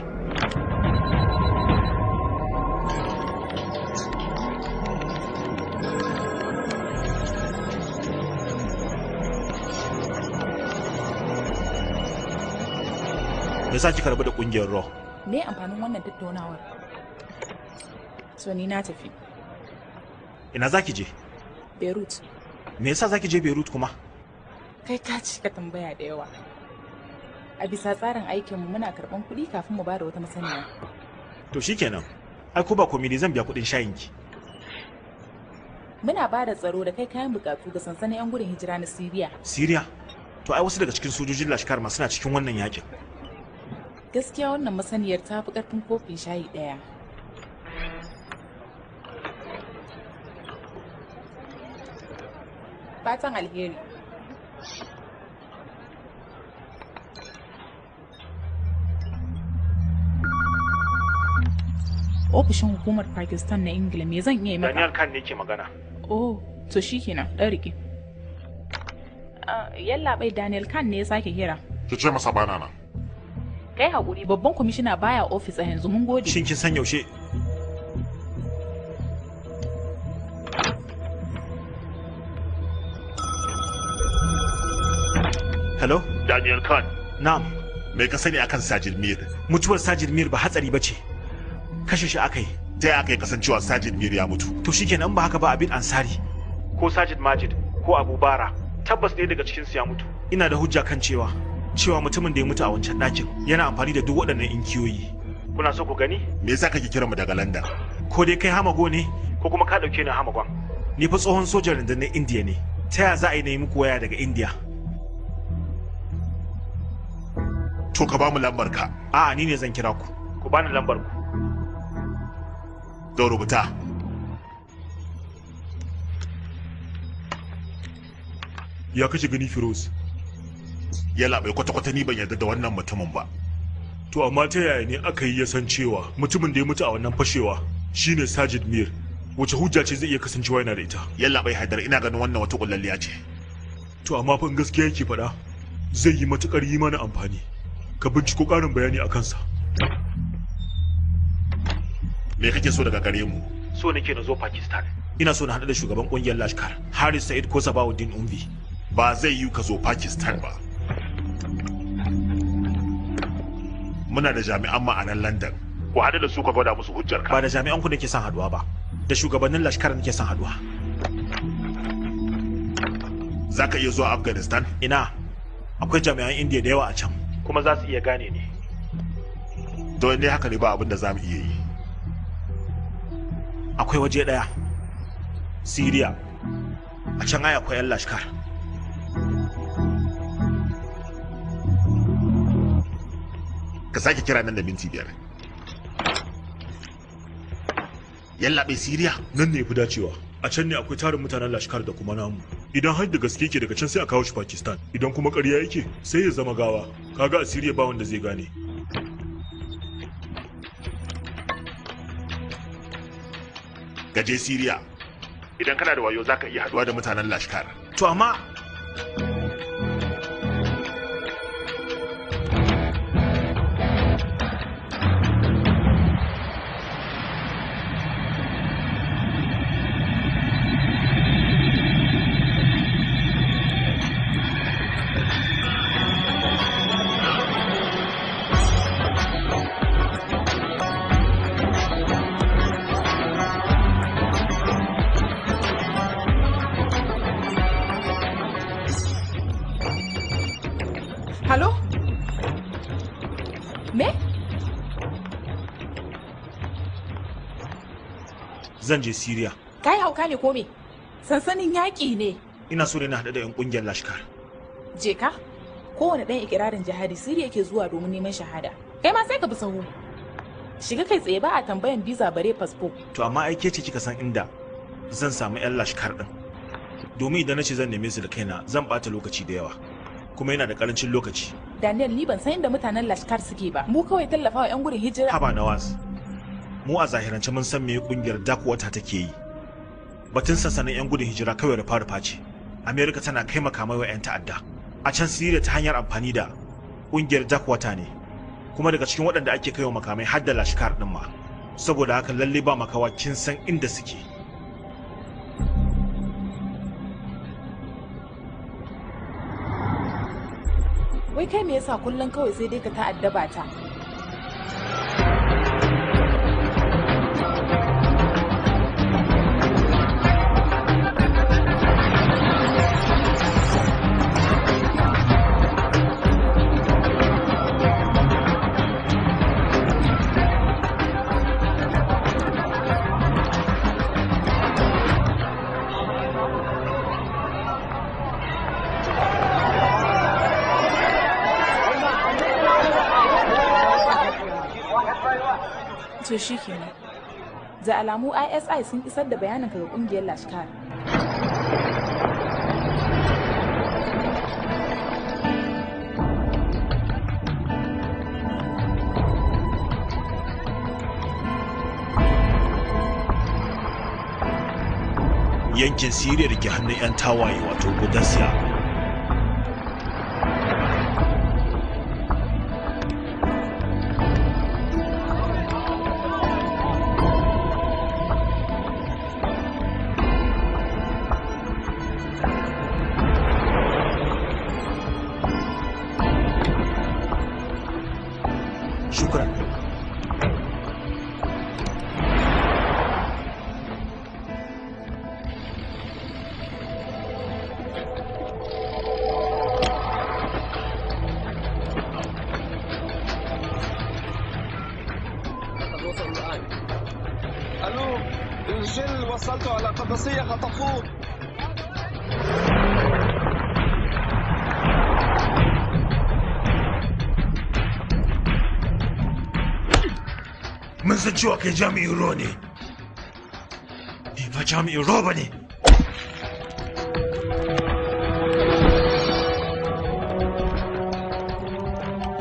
Me yasa kika rabu da kungiyar Raw? Me amfanin wannan tattaunawar? So ni na tafi. Ina zaki je? Beirut. Me yasa zaki je Beirut kuma? Kai ka cika tambaya da yawa. A bisa tsarin aikinmu muna karɓan kuɗi kafin mu bada wata masaniya. To shikenan. Ai ko ba komai ne zan biya kuɗin shayinki. Muna bada tsaro da kai kayan bukatu ga sansanin 'yan gudun hijira na Siriya. Siriya? To ai wasu daga cikin sojojin Lashkar ma suna cikin wannan yakin. Gaskiya wannan masaniyar ta fi ƙarfin kofin shayi ɗaya. Fatan alheri. Ofishin hukumar Pakistan na Ingila, me zan iya yi maka? Daniel Khan ne ke magana. Oh, to shikenan, ɗan rike. Yallaɓai Daniel Khan ne ya sake kira. Ki ce masa bana nan. Kai haƙuri, babban kwamishina baya ofis a yanzu, mun gode. Shin kin san yaushe? Hello? Daniel Khan. Na'am. Me ka sani akan Sajid Mir? Mutuwar Sajid Mir ba hatsari bace. Kashe shi aka yi. Ta yaya aka yi kasancewa Sajid Mir ya mutu? To shikenan, ba haka ba Abid Ansari ko Sajid Majid ko Abu Bara tabbas ɗaya daga cikin su ya mutu. Ina da hujja kan cewa mutumin da ya mutu a wancan ɗakin yana amfani da duk waɗannan inkiyoyi. Kuna so ku gani? Me yasa kake kiran mu daga London? Ko dai kai hamago ne ko kuma ka ɗauke ni hamagon. Ni fa tsohon sojan rundunar Indiya ne. Ta yaya za a yi na yi muku waya daga Indiya? To ka bamu lambar ka. A'a, ni ne zan kira ku. Ku bani lambar ku. Don rubuta. Ya kashe gani Firoz? Yalla bai kwata-kwata ni ban yarda da wannan mutumin ba. To amma ta yaya ne aka yi ya san cewa mutumin da ya mutu a wannan fashewa shine Sajid Mir? Wace hujja ce zai iya kasancewa yana da ita? Yalla bai Haidar, ina ganin wannan wata kullalliya ce. To amma fa in gaskiya yake faɗa zai yi matukar yi mana amfani. Ka binciko ƙarin bayani a kansa. Me kake so daga gare mu? So nake na zo Pakistan. Ina so na haɗu da shugaban ƙungiyar Lashkar, Haris Said ko Sabauddin Umvi. Ba zai yiwu ka zo Pakistan ba. Muna da jami'an mu a nan London. Ku haɗu da su ka gwada musu hujjar ka. Ba da jami'an ku nake son haɗuwa ba. Da shugabannin Lashkar nake son haɗuwa. Za ka iya zuwa Afghanistan? Ina. Akwai jami'an Indiya da yawa a can. Kuma za su iya gane ni. Don ne haka ne ba abin da za mu iya yi. Akwai waje ɗaya. Siriya. A can ai akwai 'yan Lashkar. Ka sake kira nan da minti 5. Yallaɓai Siriya? Nan ne fi dacewa. A can ne akwai tarin mutanen Lashkar da kuma namu. Idan har da gaske yake daga can sai a kawo shi Pakistan. Idan kuma ƙarya yake sai ya zama gawa. Kaga a Siriya ba wanda zai gane. Gaje Siriya. Idan kana da wayo zaka iya haduwa da mutanen Lashkar. To amma Halo? Me? Zan je Syria. Kai hauka ne ko me? Sansanin yaƙi ne. Ina so ne na haɗu da 'yan ƙungiyar Lashkar. Je ka. Kowane ɗan ikirarin jihadi Syria yake zuwa domin neman shahada. Kai ma sai ka bi sahu. Shiga kai tsaye ba a tambayan biza bare fasfo. To amma ai ke ce kika san inda zan samu 'yan Lashkar ɗin. Domin idan na ce zan neme su da kaina zan ɓata lokaci da yawa. Kuma yana da ƙarancin lokaci. Daniel, ni ban san inda mutanen Lashkar suke ba. Mu kawai tallafawa 'yan gudun hijira. Haba Nawaz. Mu a zahirance mun san me kungiyar Darkwater take yi. Batun sansanin 'yan gudun hijira kawai rufa-rufa ce. Amerika tana kai makamai wa 'yan ta'adda. A can Syria ta hanyar amfani da kungiyar Darkwater ne. Kuma daga cikin waɗanda ake kaiwa makamai har da Lashkar ɗin ma. Saboda haka lalle ba makawa kin san inda suke. Wai kai me yasa kullum kawai sai dai ka ta'addaba ta? To shi kenan. Da alamu ISI sun isar da bayaninka ga kungiyar Lashkar. Yankin Siriya da ke hannun 'yan tawaye wato Qudasiya. Shukran. الو، الجن وصلته على قدسية خطفوه. Mun san cewa kai jami'in ruwa ne. Ni ba jami'in ruwa ba ne.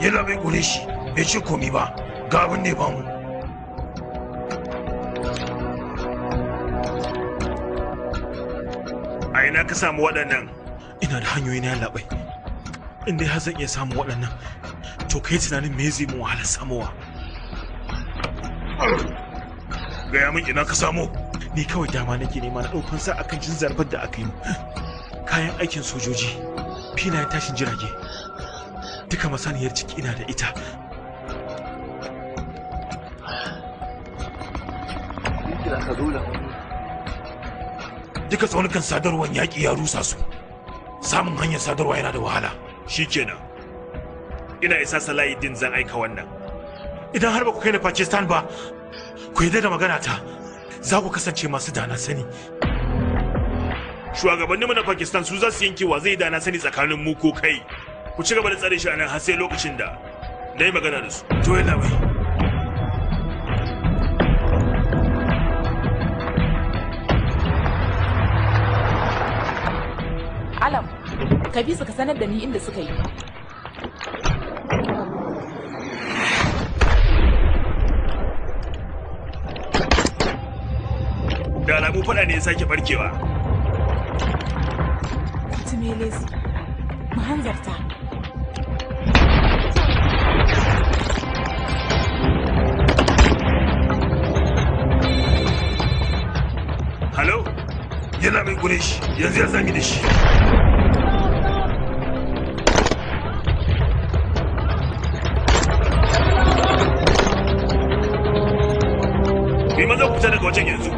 Yana bai kure shi, bai ce komi ba, ga abin da ya bamu. A ina ka samu waɗannan? Ina da hanyoyi na labai. In dai har zan iya samun waɗannan, to kai tunanin me zai mun wahalar samowa. Gaya min ina ka samo. Ni kawai dama nake nema na ɗaukan sa akan jin zarfar da aka yi min. Kayan aikin sojoji, filayen tashin jirage, duka masaniyar ciki ina da ita. Duka tsaunukan sadarwar yaƙi ya rusa su. Samun hanyar sadarwa yana da wahala. Shikenan. Ina isa Salahuddin zan aika wannan. Idan har ba ku kai ni Pakistan ba, ku yarda da magana ta, za ku kasance masu dana sani. Shugabanninmu na Pakistan su za su yanke wa zai dana sani tsakanin mu ko kai. Ku ci gaba da tsare shi a nan har sai lokacin da na yi magana da su. To yalla bai. Alam, ka bi su ka sanar da ni inda suka yi. Da alamu faɗan faɗa ne ya sake barkewa. Kutumelezi, mu hanzarta. Halo, yana mai gure shi, yanzu ya sami da shi. Yi maza ku fita daga wajen yanzu.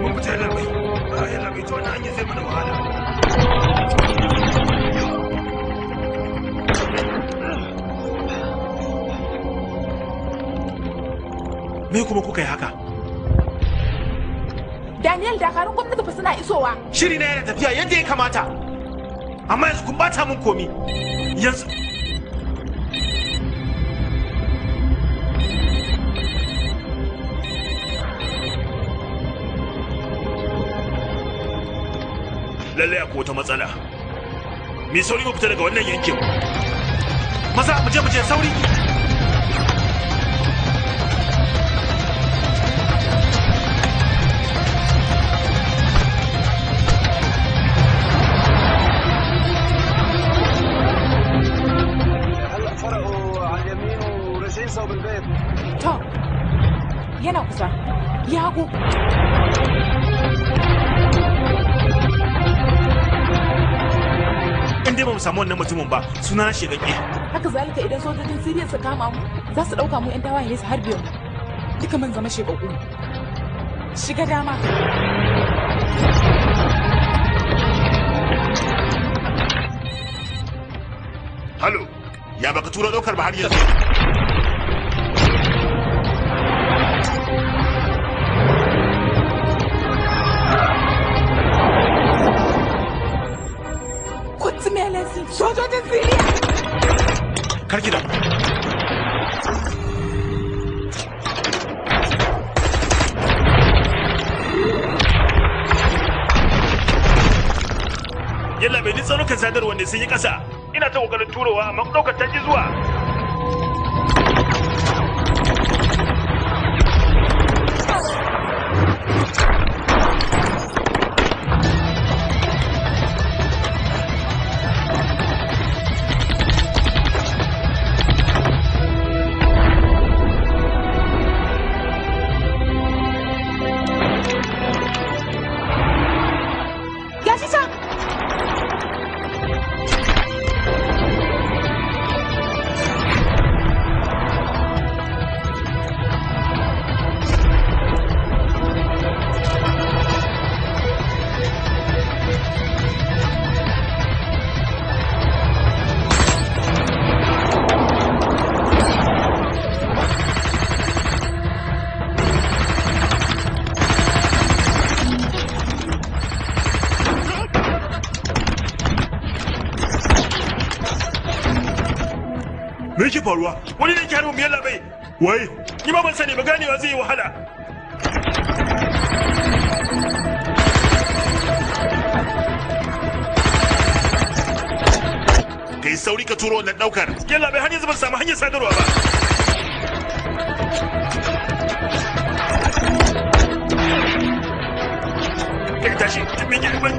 Mun fita yana mai, yana mai ta wannan hanyar zai mana wahala. Me kuma kuka yi haka? Daniel, dakarun gwamnati fa suna isowa. Shiri na yana tafiya yadda ya kamata. Amma yanzu kun bata mun komi. Yanzu lallai akwai wata matsala. Mi sauri mu fita daga wannan yankin. Maza mu je sauri. To, yana kusa. Ya hagu. In dai ba mu samu wannan mutumin ba, suna na shegagge. Haka zalika idan sojojin Siriya su kama mu, za su ɗauka mu 'yan tawaye ne su harbe mu. Duka mun zama shegaggu. Shiga dama. Halo, ya baka tura ɗaukar ba har yanzu? Kutumelezi, sojojin Siriya! Karki da. Yalla bai ni tsarukan sadarwar ne sun yi ƙasa. Ina ta ƙoƙarin turowa amma ɗaukar ta ƙi zuwa. Gashi can! Me yake faruwa? Wani ne yake harbin mu yalla bai. Waye? Ni ma ban sani ba, ganewa zai yi wahala. Kai sauri ka turo wannan ɗaukar. Yalla bai, har yanzu ban samu hanyar sadarwa ba. Kai tashi, me ke ban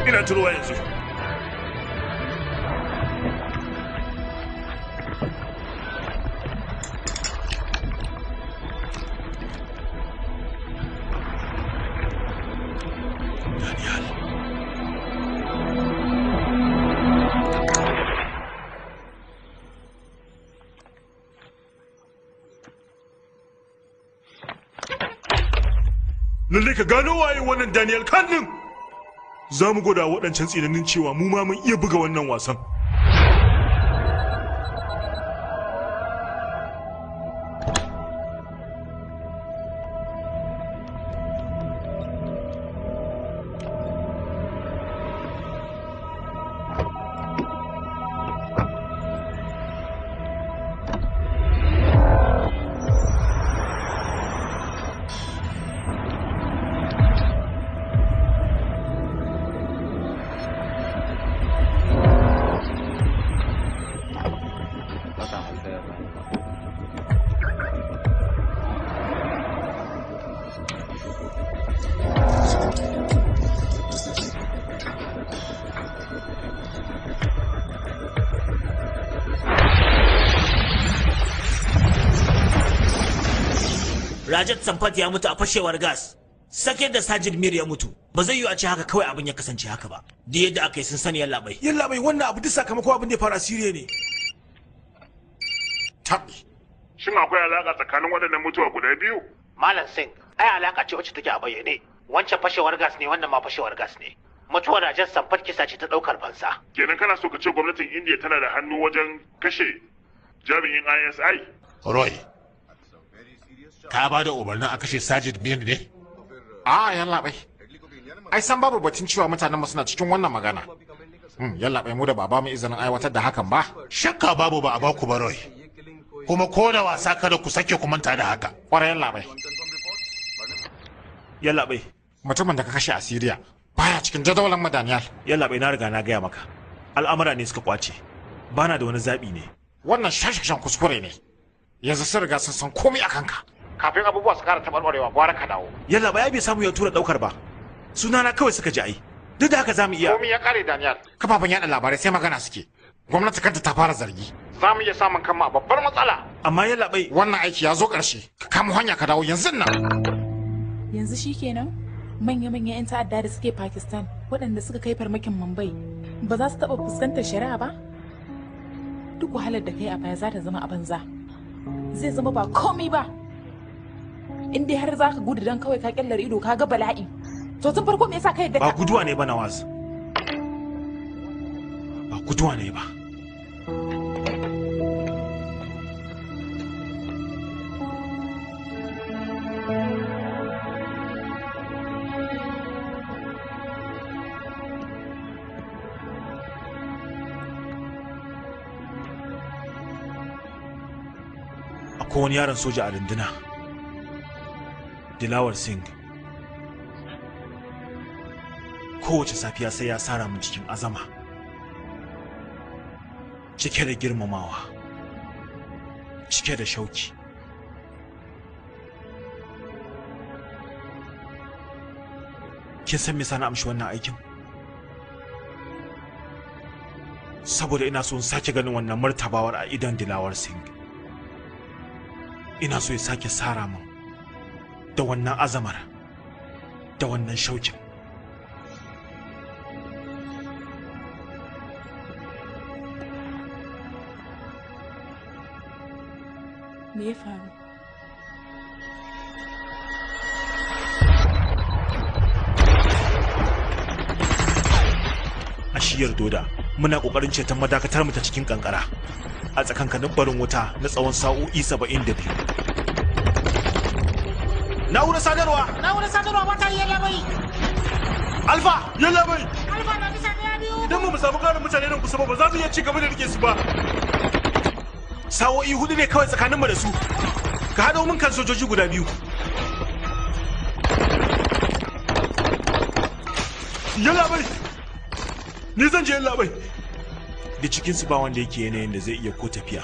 Ina turowa yanzu. Lallai ka gano waye wannan Daniel Khan din. Za mu gwada waɗancan tsinanin cewa mu ma mun iya buga wannan wasan. Rajat Sampat ya mutu a fashewar gas. Sake da Sajid Mir ya mutu. Ba zai yiwu a ce haka kawai abin ya kasance haka ba. Duk yadda aka yi sun sani yallaɓai. Yallaɓai, wannan abu duk sakamakon abin da ya faru a Siriya ne. Tabi. Shin akwai alaka tsakanin waɗannan mutuwa guda biyu? Malam Singh, ai alaka ce wacce take a bayyane. Wancan fashewar gas ne, wannan ma fashewar gas ne. Mutuwar Rajat Sampat kisa ce ta ɗaukar fansa. Kenan kana so ka ce gwamnatin Indiya tana da hannu wajen kashe jami'in ISI? Roy, ka ba da umarnin a kashe Sajid Mir ne? A yallaɓai. Ai san babu batun cewa mutanenmu suna cikin wannan magana. Yallaɓai, mu da ba ba mu izinin aiwatar da hakan ba. Shakka babu ba a baku ba, Roy. Kuma ko da wasa kada ku sake ku manta da haka. Kwarai yallaɓai. Yallaɓai. Mutumin da ka kashe a Siriya baya cikin jadawalin mu, Daniel. Yallaɓai, na riga na gaya maka. Al'amura ne suka kwace. Bana da wani zaɓi ne. Wannan shashashan kuskure ne. Yanzu sun riga sun san komai a kanka. Kafin abubuwa su kara taɓarɓarewa, gwara ka dawo. Yallaɓai, ai bai samu ya tura ɗaukar ba. Sunana kawai suka ji ai. Duk da haka za mu iya. Komai ya kare, Daniel. Kafafen yaɗa labarai sai magana suke. Gwamnati kanta ta fara zargi. Za mu iya samun kanmu a babbar matsala. Amma yallaɓai. Wannan aiki ya zo ƙarshe. Ka kama hanya ka dawo yanzu nan. Yanzu shikenan manya-manyan 'yan ta'adda da suke Pakistan waɗanda suka kai farmakin Mumbai ba za su taɓa fuskantar shari'a ba? Duk wahalar da kai a baya za ta zama a banza. Zai zama ba komai ba. In dai har za ka gudu don kawai ka kyallar ido ka ga bala'i. To tun farko me yasa ka yadda Ba guduwa ne ba, Nawaz. Ba guduwa ne ba. Akwai wani yaron soja a runduna, Dilawar Singh. Kowace safiya sai ya sara min cikin azama, cike da girmamawa, cike da shauki. Kin san me yasa na amshi wannan aikin? Saboda ina so in sake ganin wannan martabawar a idon Dilawar Singh. Ina so ya sake sara min da wannan azamar, da wannan shaukin. Me ya faru? A shiyar Doda muna kokarin ceton madakatar mu ta cikin kankara a tsakankanin barin wuta na tsawon sa'o'i 72. Na'urar sadarwa! Na'urar sadarwa ba ta yi, yallaɓai. Alfa! Yallaɓai! Alfa na bisa ɗaya biyu. Idan ba mu samu ƙarin mutane nan kusa ba, ba za mu iya ci gaba da rike su ba. Sa'o'i 4 ne kawai tsakaninmu da su. Ka haɗo mun kan sojoji guda biyu. Yallaɓai! Ni zan je, yallaɓai. Da cikinsu ba wanda yake yanayin da zai iya ko tafiya.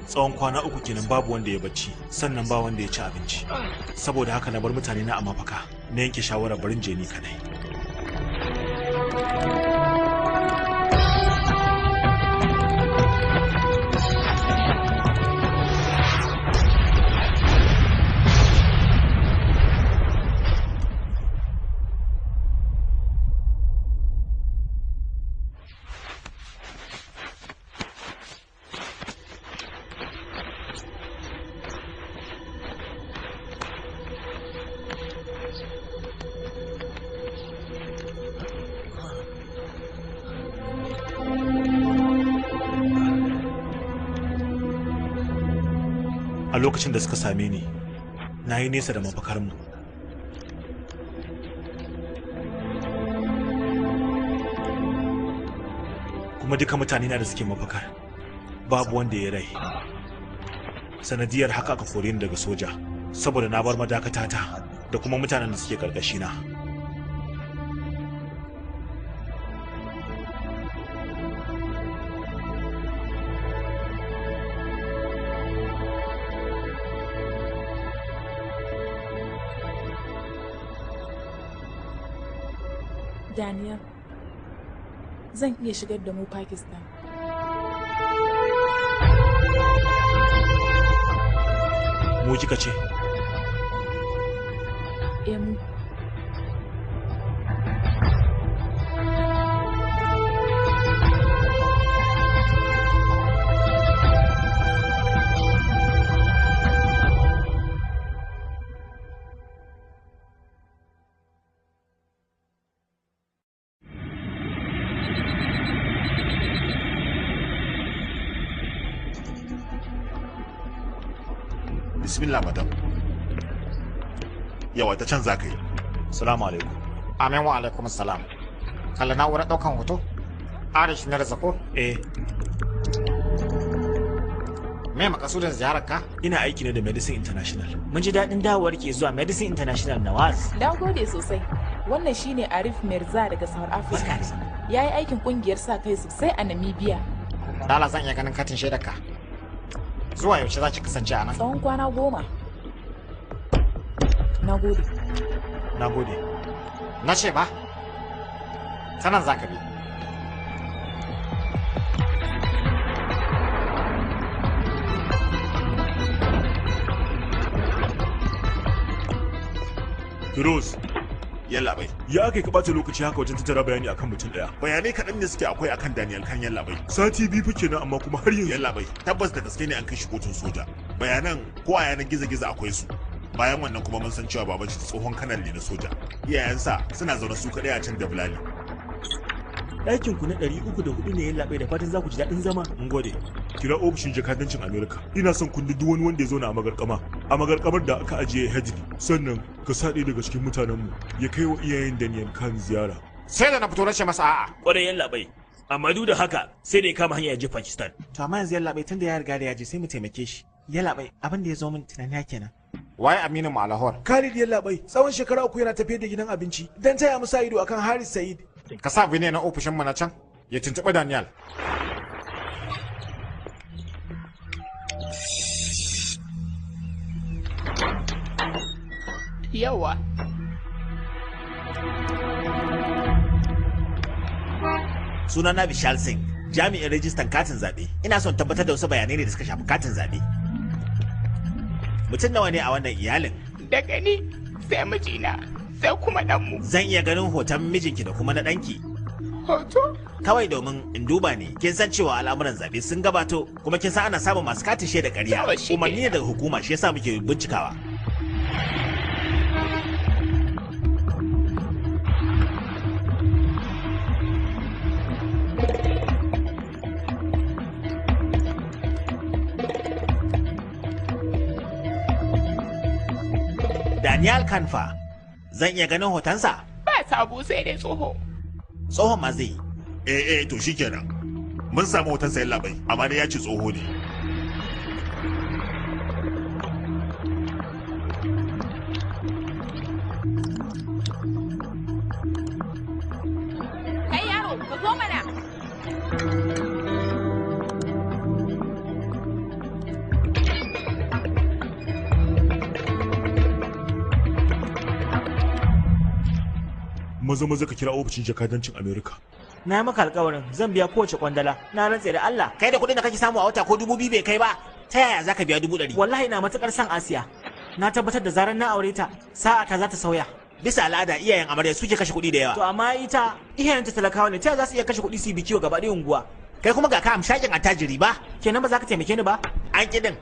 Tsawon kwana 3 kenan babu wanda ya bacci, sannan ba wanda ya ci abinci. Saboda haka na bar mutane na a mafaka, na yanke shawarar barin je ni kadai. A lokacin da suka same ni, na yi nesa da mafakarmu. Kuma duka mutane na da suke mafakar, babu wanda ya rai. Sanadiyar haka aka kore ni daga soja, saboda na bar madakatata da kuma mutanen da suke karkashina. Daniel, zan iya shigar da mu Pakistan. Mu kika ce? Eh mu. Bismillah madam. Yawa ta can za ka yi. Salamu alaikum. Amin wa alaikum salam. Kalla na'urar ɗaukan hoto? Arish na Rizako? Eh. Me makasudin ziyarar ka? Ina aiki ne da Medicine International. Mun ji daɗin dawowar ke zuwa Medicine International Nawaz. Na gode sosai. Wannan shine Arif Mirza daga South Africa. Ya yi aikin kungiyar sa kai sosai a Namibia. Dala zan iya ganin katin shaidar ka. Zuwa yaushe za ki kasance a nan? Tsawon kwana 10. Na gode. Na gode. Na ce ba? Ta nan za ka bi. Firoz. Yallaɓai. Ya aka ka ɓata lokaci haka wajen tattara bayani akan mutum ɗaya. Bayanai kaɗan ne suke akwai akan Daniel kan yallaɓai. Sati 2 fa kenan amma kuma har yanzu. Yallaɓai, tabbas da gaske ne an kai shi kotun soja. Bayanan ko a yanar gizo-gizo akwai su. Bayan wannan kuma mun san cewa baban shi tsohon kanal ne na soja. Iyayensa suna zaune su kaɗai a can da Bulali. Ɗakin ku na 304 ne yallaɓai, da fatan za ku ji daɗin zama. Mun gode. Kira ofishin jakadancin Amerika. Ina son kundi duk wani wanda ya zauna a magarkama. A magarkamar da aka ajiye Hedley. Sannan ka sa ɗaya daga cikin mutanenmu ya kai wa iyayen Daniel Khan ziyara. Sai da na fito na ce masa a'a. Ƙwarai yallaɓai. Amma duk da haka sai da ya kama hanya ya je Pakistan. To amma yanzu yallaɓai tunda ya riga da ya je sai mu taimake shi. Yallaɓai abin da ya zo min tunani kenan. Waye Aminu mu a Lahore? Khalid yallaɓai tsawon shekara 3 yana tafiyar da gidan abinci don taya mu sa ido akan Haris Said. Ka sa Vinay na ofishin mu na can ya tuntuɓi Daniel. Yawa. Sunana Vishal Singh, jami'in rajistan katin zaɓe. Ina son tabbatar da wasu bayanai ne da suka shafi katin zaɓe. Mutum nawa ne a wannan iyalin? Daga ni sai mijina sai kuma ɗanmu. Zan iya ganin hoton mijinki da kuma na ɗanki. Hoto? Kawai domin in duba ne, kin san cewa al'amuran zaɓe sun gabato, kuma kin san ana samun masu katin shaida ƙarya. Umarni ne daga hukuma shi yasa muke bincikawa. Daniel Kanfa, zan iya ganin hotonsa? Ba sabo sai dai tsoho. Tsohon ma zai yi. Eh to shikenan. Mun samu hotonsa yallaɓai, amma dai ya ce tsoho ne. Kai yaro, ka zo mana. Maza maza ka kira ofishin jakadancin Amerika. Na yi maka alƙawarin zan biya kowace kwandala. Na rantse da Allah. Kai da kuɗin da kake samu a wata ko 2000 bai kai ba, ta yaya zaka biya 100,000? Wallahi ina matuƙar son Asiya. Na tabbatar da zarar na aure ta, sa'a ta za ta sauya. Bisa al'ada iyayen amarya suke kashe kuɗi da yawa. To amma ita iyayenta talakawa ne, ta yaya za su iya kashe kuɗi su yi biki wa gaba ɗaya unguwa? Kai kuma ga ka amshakin attajiri ba? Kenan ba za ka taimake ni ba? An kiɗin.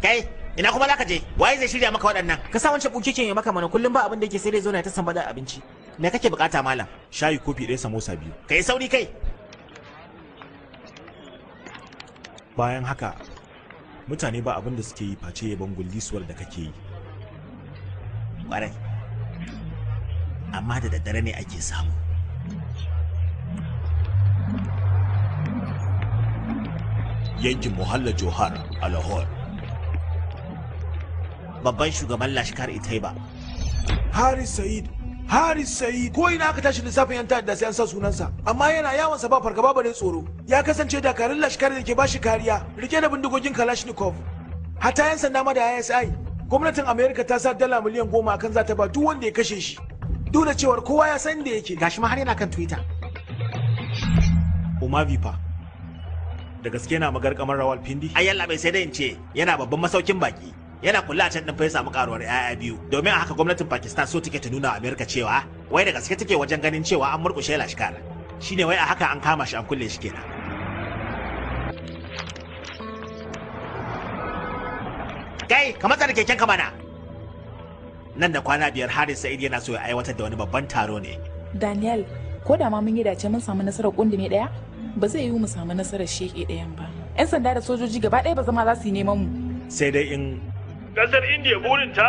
Kai, ina kuma za ka je? Waye zai shirya maka waɗannan? Ka sa wancan bukikin ya maka mana kullum ba abin da yake sai dai zo na ta sambada abinci. Me kake bukata malam? Shayi kofi 1 samosa 2. Kai sauri kai. Bayan haka, mutane ba abin da suke yi face yaban gullisuwar da kake yi. Ƙwarai. Amma da daddare ne ake samu. Yankin Muhalla Johar a Lahore. Babban shugaban Lashkar Itaiba. Haris Said. Haris Said ko ina aka tashi lissafin yan ta'adda sai an sa sunansa, amma yana yawon sa ba fargaba bare tsoro. Ya kasance dakarun Lashkar da ke bashi kariya rike da bindigogin Kalashnikov. Hatta yan sanda ma da ISI. Gwamnatin Amerika ta sa $10 miliyan akan za ta ba duk wanda ya kashe shi. Duk da cewar kowa ya san da yake. Gashi ma har yana kan Twitter. Umavi fa. Da gaske yana magarkamar Rawalpindi? Ai yallaɓai sai dai in ce yana babban masaukin baki. Yana kula a can din fa ya samu karuwar 'ya'ya biyu. Domin a haka gwamnatin Pakistan so take ta nuna Amerika cewa wai da gaske take wajen ganin cewa an murƙushe Lashkar. Shine wai a haka an kama shi an kulle shi kenan. Kai, ka matsa da keken ka mana. Nan da kwana 5 Haris Sa'id yana so ya aiwatar da wani babban taro ne. Daniel, ko da ma mun yi dace mun samu nasarar kundume daya, ba zai yiwu mu samu nasarar sheke dayan ba. 'Yan sanda da sojoji gaba ɗaya ba zama za su yi neman mu. Sai dai in kasar India burinta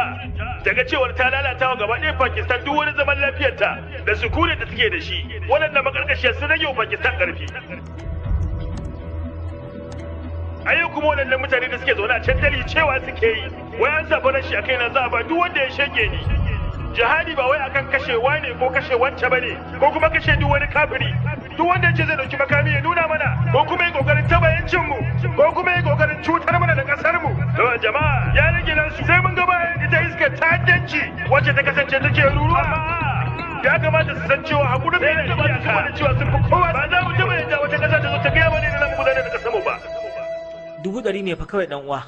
daga cewar ta lalata wa gaba ɗaya Pakistan duk wani zaman lafiyarta da sukunin da suke da shi. Waɗannan makarkashiyar sun rage wa Pakistan ƙarfi. A yau kuma waɗannan mutane da suke zaune a can Delhi cewa suke yi wai an sa farashi a kaina za a ba duk wanda ya shege ni. Jihadi ba wai akan kashewa ne ko kashe wance bane ko kuma kashe duk wani kafiri. Duk wanda yace zai dauki makami ya nuna mana ko kuma yi kokarin taba yancin mu ko kuma yi kokarin cutar mana da kasar mu. To jama'a ya rage nan su sai mun ga bayan ita iskar ta'addanci wacce ta kasance take ruruwa. Ya kamata su san cewa hakurin mai da ba su wani cewa sun fi kowa ba za mu taba yadda wata kasa ta zo ta gaya mana ne za mu gudanar da kasar mu ba. 100,000 ne fa kawai dan uwa.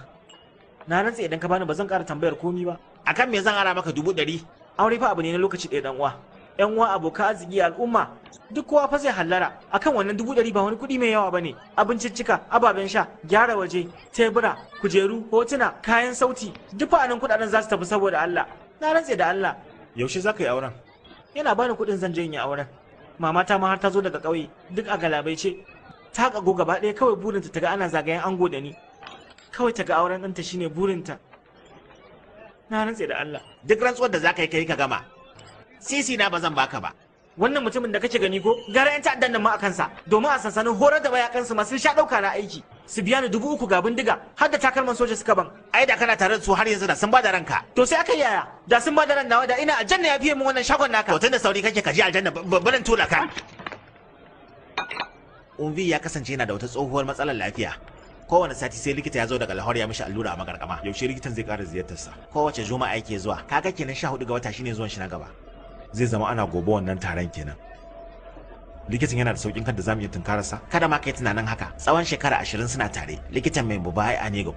Na rantse idan ka bani ba zan ƙara tambayar komi ba. Akan me zan ara maka 100,000? Aure fa abu ne na lokaci ɗaya dan uwa. Yan uwa, abokan arziki, al'umma duk kowa fa zai hallara akan wannan 100,000 ba wani kuɗi mai yawa bane. Abinciccika, ababen sha, gyara waje, tebura, kujeru, hotuna, kayan sauti, duk fa anan kuɗaɗen za su tafi saboda Allah. Na rantse da Allah. Yaushe za ka yi auren? Yana bani kuɗin zan je in yi auren. Mamata ma har ta zo daga ƙauye, duk a galabaice. Ta kago gaba ɗaya kawai burinta ta ga ana zagayen ango da ni. Kawai ta ga auren ɗanta shine burinta. Na rantse da Allah. Duk rantsuwar da za ka yi ka gama. Sisi na ba zan baka ba. Wannan mutumin da kake gani ko gara 'yan ta'addan nan ma a kansa domin a sansanin horar da mayakansu masu sha ɗauka na aiki. Su biya ni 3,000 ga bindiga har da takalman soja suka ban. Ai da kana tare da su har yanzu da sun bada ranka. To sai aka yaya da sun bada ran nawa da ina aljanna ya fiye min wannan shagon naka. To tun da sauri kake ka je aljanna barin tula ka. Umvi ya kasance yana da wata tsohuwar matsalar lafiya. Kowane sati sai likita ya zo daga Lahore ya mishi allura a magarkama. Yaushe likitan zai ƙara ziyartarsa? Kowace juma'a yake zuwa. Kaga kenan 14 ga wata shine zuwan shi na gaba. Zai zama ana gobe wannan taron kenan. Likitan yana da saukin kan da zamu iya tunkararsa? Kada ma kai tunanin haka. Tsawon shekara 20 suna tare. Likitan mai mubaya ne ga